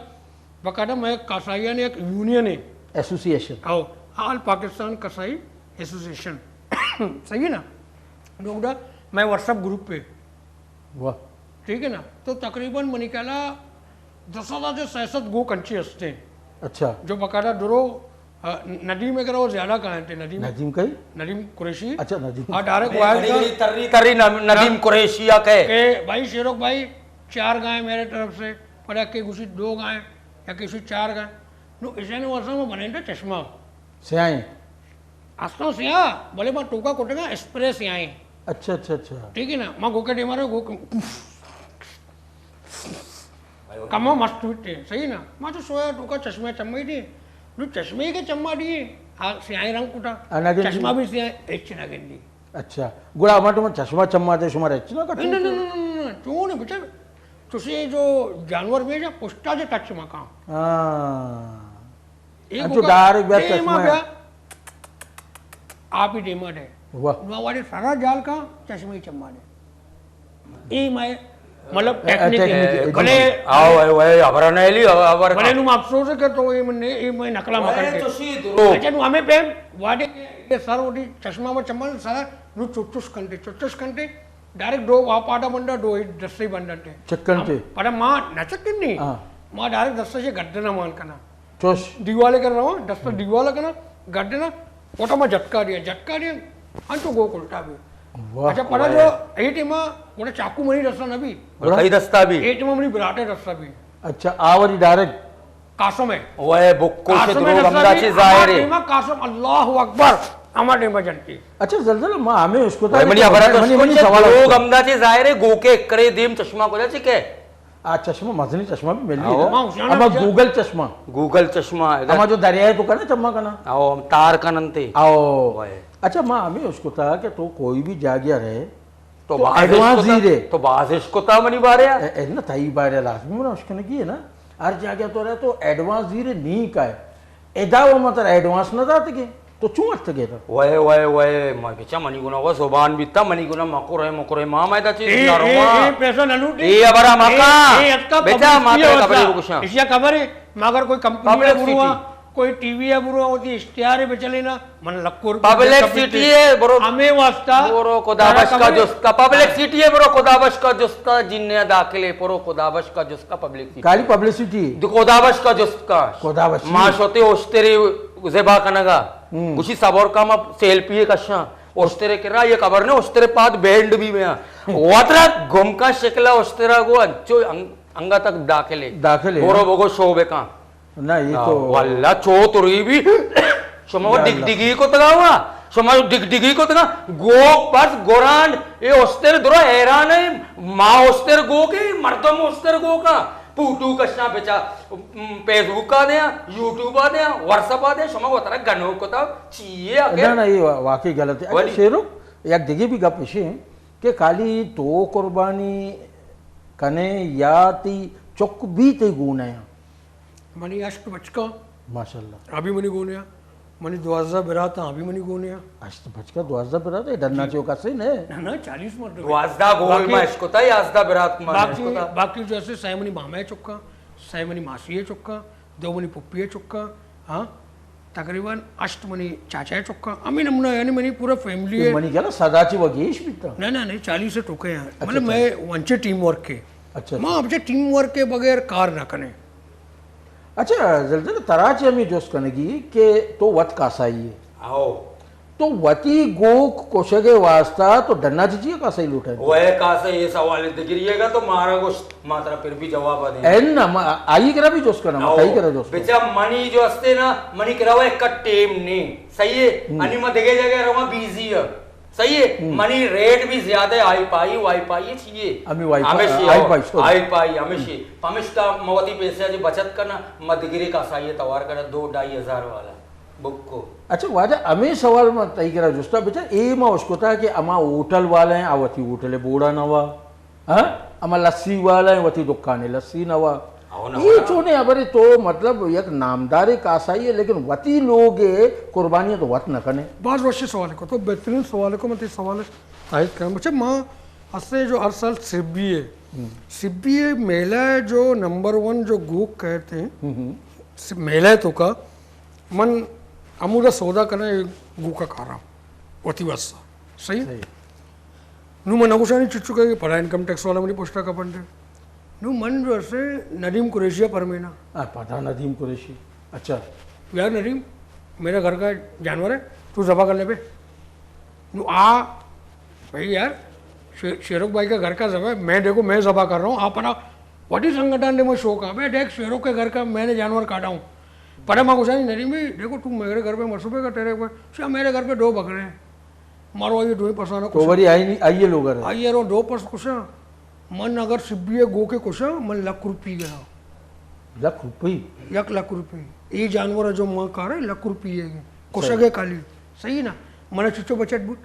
باقاعدہ مئی کسائیانی ایک یونین ہے۔ ایسوسی ایشن۔ او، آل پاکستان کسائی ایسوسی ایشن۔ صحیح ہے نا؟ نو گڑا مئی واٹس ایپ گروپ پہ۔ واہ۔ ٹھیک ہے نا؟ تو تقریباً منی خیالا دس ہزار سے سیاست گو کنچی ہستے ہیں۔ اچھا۔ جو باقاعدہ درو، آ، ندیم اگر وہ زیادہ کہاں تھے، ندیم۔ ندیم کئی؟ ندیم قریشی۔ اچھا، ندیم۔ ہاں، ڈائریکٹ وائز بڑی، بڑی تری، تری نم-، ندیم ہاں۔ قریشی آ کہے۔ کہ بھائی شیروک بھائی، چار گائیں میرے طرف سے، پڑا کے گوشی دو گائیں، یا کسی چار گائیں۔ نو، اسے نے ورسا میں بنے تھا چشمہ۔ سیاہیں۔ استاں سیاہ، بلے ما ٹوکا کٹگا اسپرے سیاہیں۔ اچھا، اچھا، اچھا۔ ٹھیک ہے نا؟ ما گوکے ڈیما رہے، گوکے کمو مست بیٹے، صحیح نا؟ ما تو سویا ٹوکا چشمہ چمائی دی۔ نو چشمے کے چما دیے، آ سیاہیں رنگ کٹا۔ آ، نہ گندی۔ چشمہ بھی سیاہیں، ہچ نہ گندی۔ اچھا۔ گڑا ما تو چشمہ چما دے، شما ہچ نہ کٹے؟ نہ، نہ، نہ، نہ، نہ، نہ، چون ہے بچا؟ تسی جو جانور بھی ہے، پشتا سے ٹچ مکان۔ ہاں۔ اے انچو گوکا ڈائریکٹ بیا ٹیم آ چشمہ۔ بیا۔ آپ ہی ٹیم آ دے۔ واہ۔ نو والے سارا جال کا چشمہ ہی چما دے۔ اے مئے مطلب اے، اے ٹیکنیک ہے۔ ٹیکنیک ہے۔ بلے آؤ، اے، اے، ہبر نہ لی، ہبر بلے نو افسوس ہے کہ تو اے من نے، اے مئے نقلا مکن کے۔ تو سی درو۔ اچھا، نو ہمیں پیم واڈے یہ سر وڈی چشمہ میں چما سارا نو چوچوس کنٹے، چوچوس کنٹے ڈائریکٹ دو وا پاڈا بنڈا، دو دستے بنڈا تے۔ چکن تے۔ پڑا ما نہ چکن نہیں۔ ہاں۔ ما ڈائریکٹ دستے سے گردنا مان کنا۔ چوش۔ دیوالے کر رہا ہوں، دستا دیوالا کنا، گڈنا، اوٹا ما جھٹکا دیا، جھٹکا دیا، انچو گوک الٹا بھی۔ واہ، اچھا، پڑا واہ۔ جو اے ٹیما، اوٹا چاقو منی دستا نہ بھی۔ اور کئی دستا بھی؟ اے ٹیما منی براٹے دستا بھی۔ اچھا، آوری ڈائریکٹ؟ قاسم ہے۔ اوئے بکو سے قاسم ہے دروگ دستا ہمدا بھی، چی ظاہر ہے۔ ہما ٹیما قاسم، اللہ اکبر، ہما ٹیما جنتی۔ اچھا، زلزلہ ما ہمیں اس کو تھا اوئے کہ منی خبر تو منی، اس کو منی چی سوال دروگ ہمدا چی ظاہر ہے، گوکے کرے دیم چشمہ کو جا چکے۔ آ چشمہ، مزنی چشمہ بھی ملی آؤ۔ نا۔ ہاں، ہوشیار اما بچہ۔ گوگل چشمہ۔ گوگل چشمہ، اگر اما جو دریائے تو کنا چشمہ کنا۔ آؤ، ہم تار کننتے۔ آؤ۔ وائے۔ اچھا، ما ہمیں اس کو تھا کہ تو کوئی بھی جاگیا رہے، تو تو باز ایڈوانس عشق ہوتا، زیرے۔ تو باز عشق ہوتا منی بارے آ۔ اے، اے، نہ، تئی بارے لازمی منا عشق نگی ہے نا۔ ہر جاگہ تو رہے تو ایڈوانس زیرے نہیں کا ہے۔ ادا وہ مطلب ایڈوانس نہ داتے کے۔ تو چون اتکے تھا؟ وے، وے، وے، ما بچا منی گنا وہ زبان بیتا، منی گنا مکرے، مکرے، ما میں دا چیز اے، اے، نروا۔ اے، پیسہ نہ لوٹے۔ اے ابرا مکا۔ اے، اے اتکا بچا پبلسٹی ماتے ہے خبرے ہوتا۔ بگوشاں۔ اشیا خبر ہے، مگر کوئی کمپنی ہے پبلسٹی۔ بروا، کوئی ٹی وی ہے بروا، ہوتی اشتہار ہے بچلے نا، من لکھ روپے پبلسٹی ہے برو۔ ہمیں واسطہ برو خدا بخش کا جست کا، پبلسٹی ہے برو خدا بخش کا جست کا، جن نے داخلے برو خدا بخش کا جست کا پبلسٹی۔ خالی پبلسٹی۔ خدا بخش کا جست کا۔ خدا بخش۔ ما شوتے اوشتری زبا کنگا۔ ہم۔ گوشی صبر کا ما سیلفی کشاں۔ اوشترے کرا یہ خبر نے، اوشترے پاد بینڈ بھی میں۔ وترا گم کا شکلا اوشترا گو انچو انگ-، انگا تک داخلے۔ داخلے، برو ہاں۔ بگو شعبے کا۔ نہ، یہ تو واللہ چو تو ری بھی۔ شما یا ڈگ اللہ۔ ڈگی کو تگا ہوا۔ شما ڈگ ڈگی کو تگا۔ گوک پس گورانڈ، یہ اوشتر درو حیران ہے۔ ما اوشتر گو کے، مردم اوشتر گو کا۔ پوٹو کشاں بچا، م، فیس بک آ دیاں، یوٹیوب آ دیاں، واٹس اپ آ دیاں، شما وترا گنوک کتا، چی اے آخر؟ نہ، نہ، یہ وا-، واقعی غلط ہے۔ اچھا، ولی شیرو، یک دگہ بھی گپ اشی ہیں کہ خالی تو قربانی کنے یا تی چک بھی تی گونے ہیں؟ منی ہشت بچکاں۔ ماشاءاللہ۔ ابھی منی گونے ہیں۔ منی دوازدہ برات ہیں، ابھی منی گونے ہیں۔ ہشت بچکا، دوازدہ برات ہے، ڈنا جی۔ چو کسے نے؟ نہ، نہ، چالیس مرد۔ دوازدہ گول باقی، ما اشکتا، یازدہ برات ما باقی، اشکتا۔ باقی جیسے سہ منی مامے چکا، سہ منی ماسی چکا، دو منی پپی چکا، ہاں، تقریباً ہشت منی چاچا چکا۔ ہمیں نمونہ یعنی منی پورا فیملی ہے۔ منی کیا نا سدا چی وگیش بیتا؟ نہ، نہ، نہیں، چالیس سے ٹوکے ہیں۔ اچھا، مطلب، اچھا۔ میں ونچے ٹیم ورک کے۔ اچھا، اچھا۔ ماں ہمچے ٹیم ورک کے بغیر کار نہ کنے۔ اچھا، زلزلہ ترا چہ ہمے جست کنگی کہ تو وت کاسائی ئے۔ آؤ۔ تو وتی گوک کشگ ء واستا تو ڈنا چہ چیا کاسائی لوٹائینت؟ وے کاسائی، اے سوال دگریے گا تو مارا گوشت، ما ترا پھر بھی جواب دیں۔ اے نہ، ما آئی کرا بھی جست کناں، ما آؤ۔ تئی کرا جست کناں۔ بچا منی جو ہستے نا، منی کرا وہ ایک ٹیم نہیں۔ صحیح ہے؟ ہم۔ انی ما دگے جگہ رواں بیزی ہے۔ صحیح ہے؟ ہم۔ منی ریٹ بھی زیادہ ہے، ہائی پائی، وائی پائی چیئے۔ ہمیں وائی پائی، ہمیشی ہائی ہو، پائی، سوری۔ ہائی پائی، ہمیشی۔ پمشکا موتی پیسے جی بچت کرنا، ما دگری کاسائی توار کرنا، دو ڈھائی ہزار والا بک کو۔ اچھا واجہ، ہمیں سوال ما تئی کرا جستا بچا، اے ما اشکتا کہ ہما ہوٹل والا ہیں، آ وتی ہوٹل بوڑا نوا، ہاں؟ ہما لسی والا ہیں، وتی دکان لسی نوا۔ او نہ اے ہو نا۔ چونے ہبرے تو مطلب یک نامدارے کاسائی ہے، لیکن وتی لوگ قربانی تو وت نہ کنے۔ باز وشی سوال کو، تو بہترین سوال کو، من تئی سوال تائید کرم۔ اچھا، ما اسے جو ہر سال سبی ہے، ہم۔ سبی ہے میلہ ہے جو نمبر ون جو گوک کہتے ہیں، ہم، ہم۔ س-، میلہ ہے تو کا، من امودا سودا کنا گوکا کارا، وتی واسا۔ صحیح؟ صحیح۔ نوں من نہ گوشانی چچو کہ پدا انکم ٹیکس والا منی پشتا کپنڈے۔ نوں من جو اسے ندیم قریشی ء پرمینا۔ آ، پدا ندیم قریشی۔ اچھا۔ یار ندیم، میرے گھر کا جانور ہے، تو ذبح کر لے بے۔ نوں آ، بھائی یار، شے-، شیرک بھائی کا گھر کا ذبح ہے، میں دیکھو میں ذبح کر رہا ہوں، آپ پدا وٹی سنگٹان دے میں شوق آ، بے دیکھ شیرک کے گھر کا میں نے جانور کاٹا ہوں۔ پدا ما گوشانی ندیم بھائی، دیکھو تو میرے گھر پہ مسوبے کا تیرے پہ، شاہ میرے گھر پہ دو بکرے ہیں۔ مارو آئیے دوئیں پسانو تو کشا۔ وری آئی، آئیے لوگ رہے۔ آئیے رو دو پس کشا۔ من اگر سبی ہے گو کے کشا، من لکھ روپی گنا۔ لکھ روپی؟ یک لکھ روپی۔ اے جانور جو ماں کارے لکھ روپی ہے۔ کشگے صحیح۔ کالی۔ صحیح نا؟ من چچو بچت بوت۔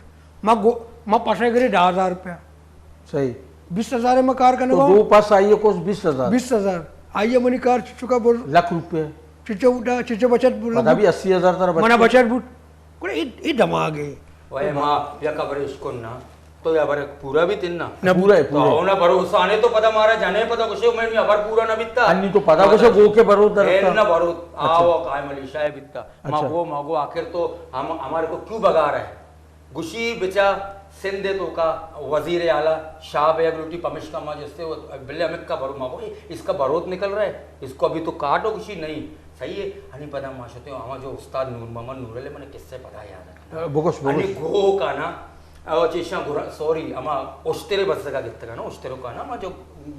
ما گو، ما پسے گرے دہ ہزار روپیہ۔ صحیح۔ بیس ہزار ما کار کرنے تو گا۔ دو پس آئیے کس بیس ہزار۔ بیس ہزار۔ آئیے منی کار چچو کا بول۔ لکھ روپے۔ چچو اٹھا، چچو بچت بول۔ پدا بھی اسی ہزار ترا منا بچت۔ بچت بوت۔ گڑا اے، اے دماغ ہے۔ وے ما یک ہبرے اشکن نا، تو اے ہبر پورا بیت نا؟ نہ، پورا ہے، تو پورا ہے۔ آؤ نا بھروسہ نے تو پدا مارا جنے پدا گوشے، میں ہبر پورا نہ بیتا۔ انی تو پدا گوشے گو کے برو در اے کا۔ نہ برو، اچھا۔ آؤ قائم علی شاہ بیتا۔ ما اچھا۔ گو، ما گو آخر تو ہم، ہمارے کو کیوں بگا رہا ہے؟ گوشی بچا سندھ تو کا وزیر اعلیٰ شاہ بیگ لوٹی پمشکا ما جستے ہو، بلے ہمیں کا برو، ما گو، اے، اس کا بروت نکل رہا ہے، اس کو ابھی تو کاٹو۔ گوشی نہیں۔ صحیح ہے، ہنی پدا ما شتے ہما جو استاد نور محمد نور علی من قصے پدا یاد ہے۔ بگوش، بگوش۔ ہنی گو کا نا، او چیشاں گرا-، سوری، ہما اشترے بزگا گتگا نا، اشترو کا نا، ما جو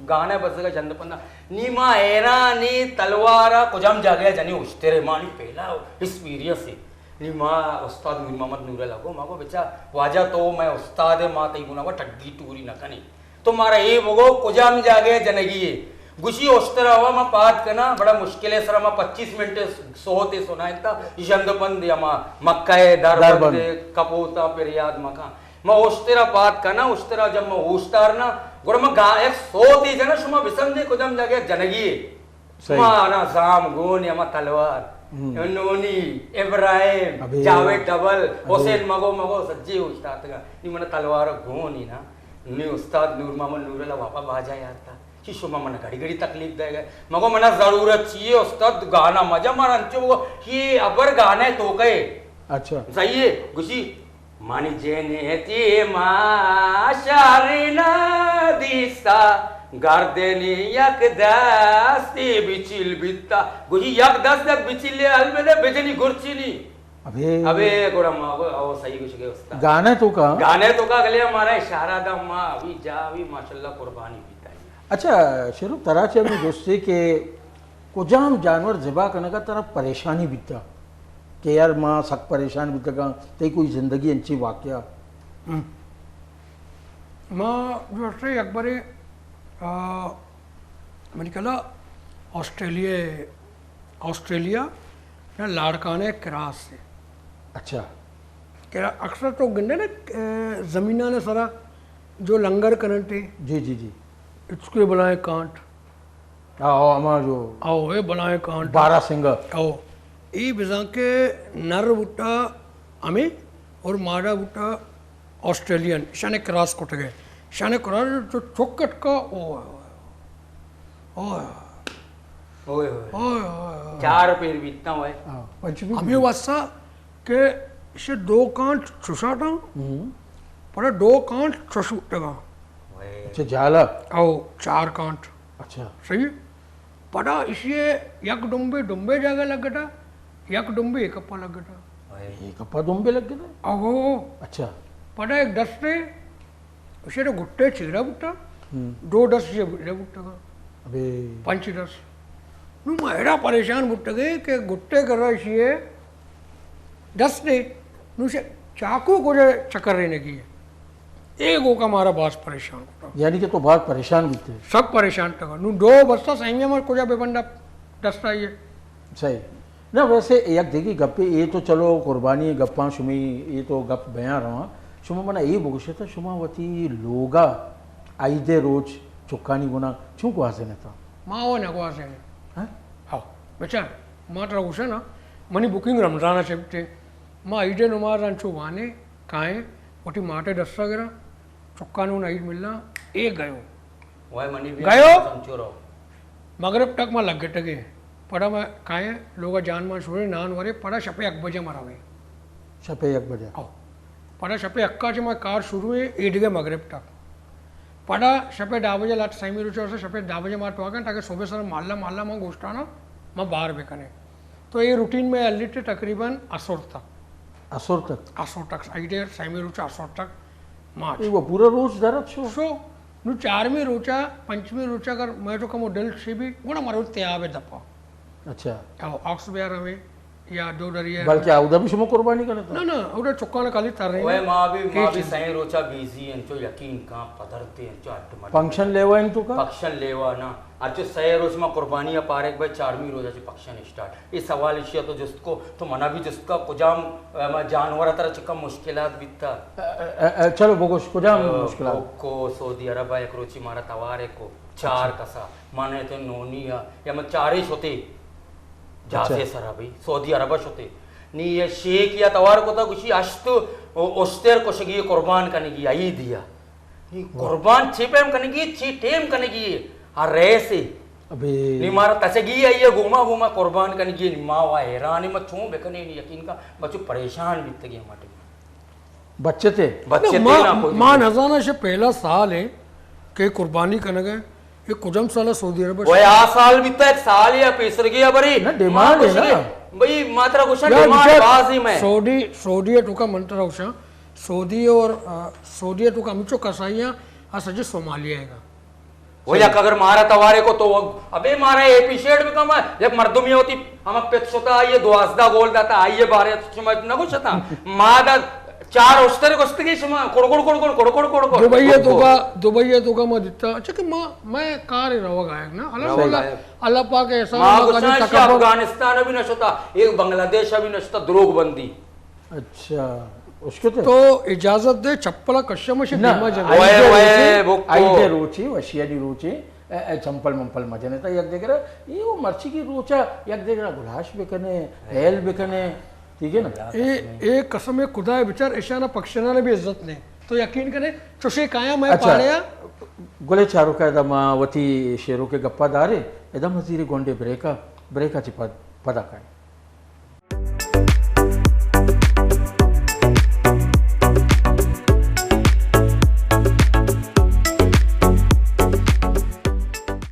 گانا بزگا جند پندا، نی ما حیرانی تلوارا کجام جاگہ جنی اشترے، مانی پہلا ایکسپیرینس ہے۔ نی ما استاد نور محمد نور علی گو، ما گو بچا واجہ تو میں استاد ہے، ما تئی گنا وہ ٹگی ٹوری نہ کنی۔ تو مارا اے بگو کجام جاگہ جنگی ہے؟ گوشی اشترا ہوا ما پات کنا، بڑا مشکل ہے سرا ما پچیس منٹ سوتے سنائتا، ژند پند ہما مکہ ہے، در دربند۔ بند ہے، کپوتا پر یاد مکان۔ ما اشترا پات کنا، اشترا جب ما اوشتارنا، گڑا ما گا-، ایک سوتے جنا شما بسندے کجام جاگہ جنگی ہے۔ صحیح۔ ما انا زام گون ہما تلوار۔ ہم۔ نونی، ابراہیم، ابے۔ جاوید ڈبل، ابے۔ حسین مگو مگو، سجے اوشتاتگا۔ نی من تلوار گونی نا۔ نی استاد نور محمد نور اللہ واپا باجا یارتا۔ چی شما من گھڑی گھڑی تکلیف دے گئے؟ مگو منا ضرورت چیے استاد، گانا مجا مر انچو مگو، یہ ابر گانے تو کہے۔ اچھا۔ صحیح ہے، گوشی، منی جنتی ما شر ندیستا، گردنی یک دستی بچیل بیتا۔ گوشی، یک دست یک بچیلے حل بدے، بجنی گرچی نی۔ ابے۔ ابے، گڑا ما گو، او صحیح گوش گئے استاد۔ گانے تو کا؟ گانے تو کا، اگلے ہمارا اشارہ دا ما، ابھی جا، ابھی ماشاءاللہ قربانی بیتا ہے۔ اچھا، شروع ترا چے ہمیں دوستے کہ کجام جانور ذبح کنگا ترا پریشانی بیتا کہ یار ما سک پریشان بیتگاں، تئی کوئی زندگی انچی واقعہ؟ ہم۔ ما جو ہے یک بارے، آ، منی کلا آسٹریلیا، آسٹریلیا یا لاڑکانہ کراس ہے۔ اچھا۔ کہ اکثر تو گندے نا، آ، زمیناں نے سرا جو لنگر کننٹے۔ جی، جی، جی۔ اچکے بلائیں کانٹ۔ آ، آ، ہما جو آ، اے بلائیں کانٹ۔ بارہ سنگا۔ آ، اے بزاں کہ نر بوٹا ہمیں اور مادا بوٹا آسٹریلین، شانے کراس کٹگے۔ شانے کراس تو چک اٹکا، او، او، او۔ اوئے ہوئے۔ اوئے ہوئے۔ چار پیر بیتا ہوئے۔ ہاں، پنچمی ہمیں بھی۔ واسطہ کہ اسے دو کانٹ چشاٹا، ہم۔ پر دو کانٹ چش اٹھگا۔ اوئے۔ اچھا، جالا۔ او، چار کانٹ۔ اچھا۔ صحیح؟ پدا ایشی ء یک ڈمبے، ڈمبے جاگہ لگتا، یک ڈمبے ایک اپا لگتا۔ اے کپا ڈمبے لگتا؟ او۔ اچھا۔ پدا ایک دستے، اسے تو گٹے چیرا بوتا، ہم۔ دو دس یہ بوتا۔ ابے۔ پنچ دس۔ نو ما ایڈا پریشان بوتا گئے کہ گٹے کر رہا ایشی ہے، دستے، نو سے چاکو کو جو چکر رہنے کی ہے۔ اے گوکا مارا باز پریشان کتا۔ یعنی کہ تو باز پریشان بیتے؟ سک پریشان تگا۔ نو دو بستا سہیمی ہمار کجا بے بندہ دستا یہ۔ صحیح۔ نہ، ویسے یک دیگی گپے، اے تو چلو قربانی گپاں شمی، اے تو گپ بیاں رواں۔ شما منا اے بگوشتا، شما وتی لوگا عید روچ چکانی گنا چون گوازینتا؟ ما او نہ گوازینے۔ ہاں؟ ہاں۔ بچار، ما ترا گوشاں نا، منی بکنگ رمضان ء چہ بیتے۔ ما عید نماز انچو وانے، کائیں، وتی ماتے دستا گراں، چکانوں عید ملاں، اے گیو۔ وائے منی بھی گیو؟ سمچو رو۔ مغرب تک ما لگٹگے۔ پدا ما کائیں، لوگا جان مان شورے، نان ورے، پدا شپے یک بجے ما رویں۔ شپے یک بجے؟ او۔ پدا شپے یکا چہ ما کار شروع ایں، ایڈگے مغرب تک۔ پدا شپے دہ بجے لٹ سیمی روچ، شپے دہ بجے ما ٹواکاں، تاکہ صبح سر محلہ، محلہ ما گوشتانا ما بار بکنیں۔ تو اے روٹین میں ہلیتے تقریباً اسر تک۔ اسر تک؟ اسر تک، ایڈے سیمی روچ اسر تک ما۔ اے وہ پورا روچ درت شو؟ شو۔ نو چارمی روچا، پنچمی روچا اگر میں تو کمو ڈل شی بھی، گڑا مروچ تیاب ہے دپا۔ اچھا۔ او آکس بیار ہمیں، یا دو ڈری ہے۔ بلکہ اودا بھی شما قربانی کنتا؟ نہ، نہ، اودا چکان خالی تر رہی اوے، ہے۔ ما بھی، ما بھی سائیں روچا بیزی ہیں، جو یقین کان پدرتے ہیں، جو اڈ مڈ۔ فنکشن لیوا ہیں تو کا؟ فنکشن لیوا نا۔ اچھا، سائیں روچ ما قربانی ہے پارک بھائی، چارمی روچا چہ فنکشن اسٹارٹ۔ یہ سوال اشیا تو جست کو، تو منا بھی جست کا، کجام، اے، ما جانور ترا چکا مشکلات بیتا؟ اے، اے، اے، چلو بگوش، کجام اے، مشکلات؟ کو سعودی عرب یک روچی مارا توارے کو، چار اچھا۔ کسا، مانے تے نونی یا، یا ما چارے شتے۔ جہازے اچھا۔ سرا بھئی، سعودی عرب ء شتے۔ نی یہ شیخ یا توار کتا گوشی ہشت اشتر کشگی قربان کنگی عید یا۔ نی واہ۔ قربان چی پیم کنگی، چی ٹیم کنگی، ہر ریسے۔ ابے۔ نی مارا تچگی آئی ہے گوما گوما قربان کنگی، نی ما وا حیران ما چون بکنے، نی یقین کا بچو پریشان بیتگی ہمارے۔ بچتے؟ بچتے نہ، ما، نا کوئی ما نہیں۔ نزاناں شہ پہلا سال ہے کہ قربانی کنگ ہے۔ یہ کجام سال ہے سعودی عرب؟ وہ آ سال بیتا، ایک سال یا پیسر گیا بری۔ نہ، ڈیمانڈ ما ہے نا۔ بھئی، ما ترا گوشاں، یا ڈیمانڈ بچار بازی میں۔ سعودی، سعودی ہے تو کا من ترا گوشاں، سعودی اور، آ، سعودی ہے تو کا مچو کسائیاں، آ سجے صومالیہ ہے گا۔ وہ یک اگر مارا توارے کو تو وہ، ابے مارا اپریشیٹ بکن، یک مردمی ہوتی، ہما پت شتا، آئیے دوازدہ گول داتا، آئیے بارے شما نہ گوشتا۔ ما دا چار اشتر گوشتگی شما، کڑ کڑ کڑ کڑ، کڑ کڑ کڑ کڑ۔ دبئی تو کا، دبئی تو کا ما دیتا۔ اچھا کہ ما، میں کار روگ آیا نا۔ اللہ، روگ اللہ، آیا۔ اللہ پاک احسان ما اللہ گوشاں پاک شی تکبر۔ افغانستان بھی نہ شتا، ایک بنگلہ دیش بھی نہ شتا، دروگ بندی۔ اچھا، اشکتے؟ تو اجازت دے، چپلا کشم شے نہ، دیما جنگ۔ آئی دے اوئے، اوئے، روچے، بکو۔ آئی دے روچے، وشیانی روچے، اے، اے چمپل ممپل مجنے تا یک دگرا، اے وہ مرچی کی روچا یک دگرا گلاش بکنے، ہیل بکنے، ٹھیک ہے نا؟ اے، اے قسم خدا بچار، اشانا پکشنا نے بھی عزت نے۔ تو یقین کنے، چوشے کایا میں اچھا، پاڑیا۔ گلے چارو کا ادا ما وتی شیرو کے گپا دارے، ادا مزیر گونڈے بریکا، بریکا چی پد، پدا کائیں۔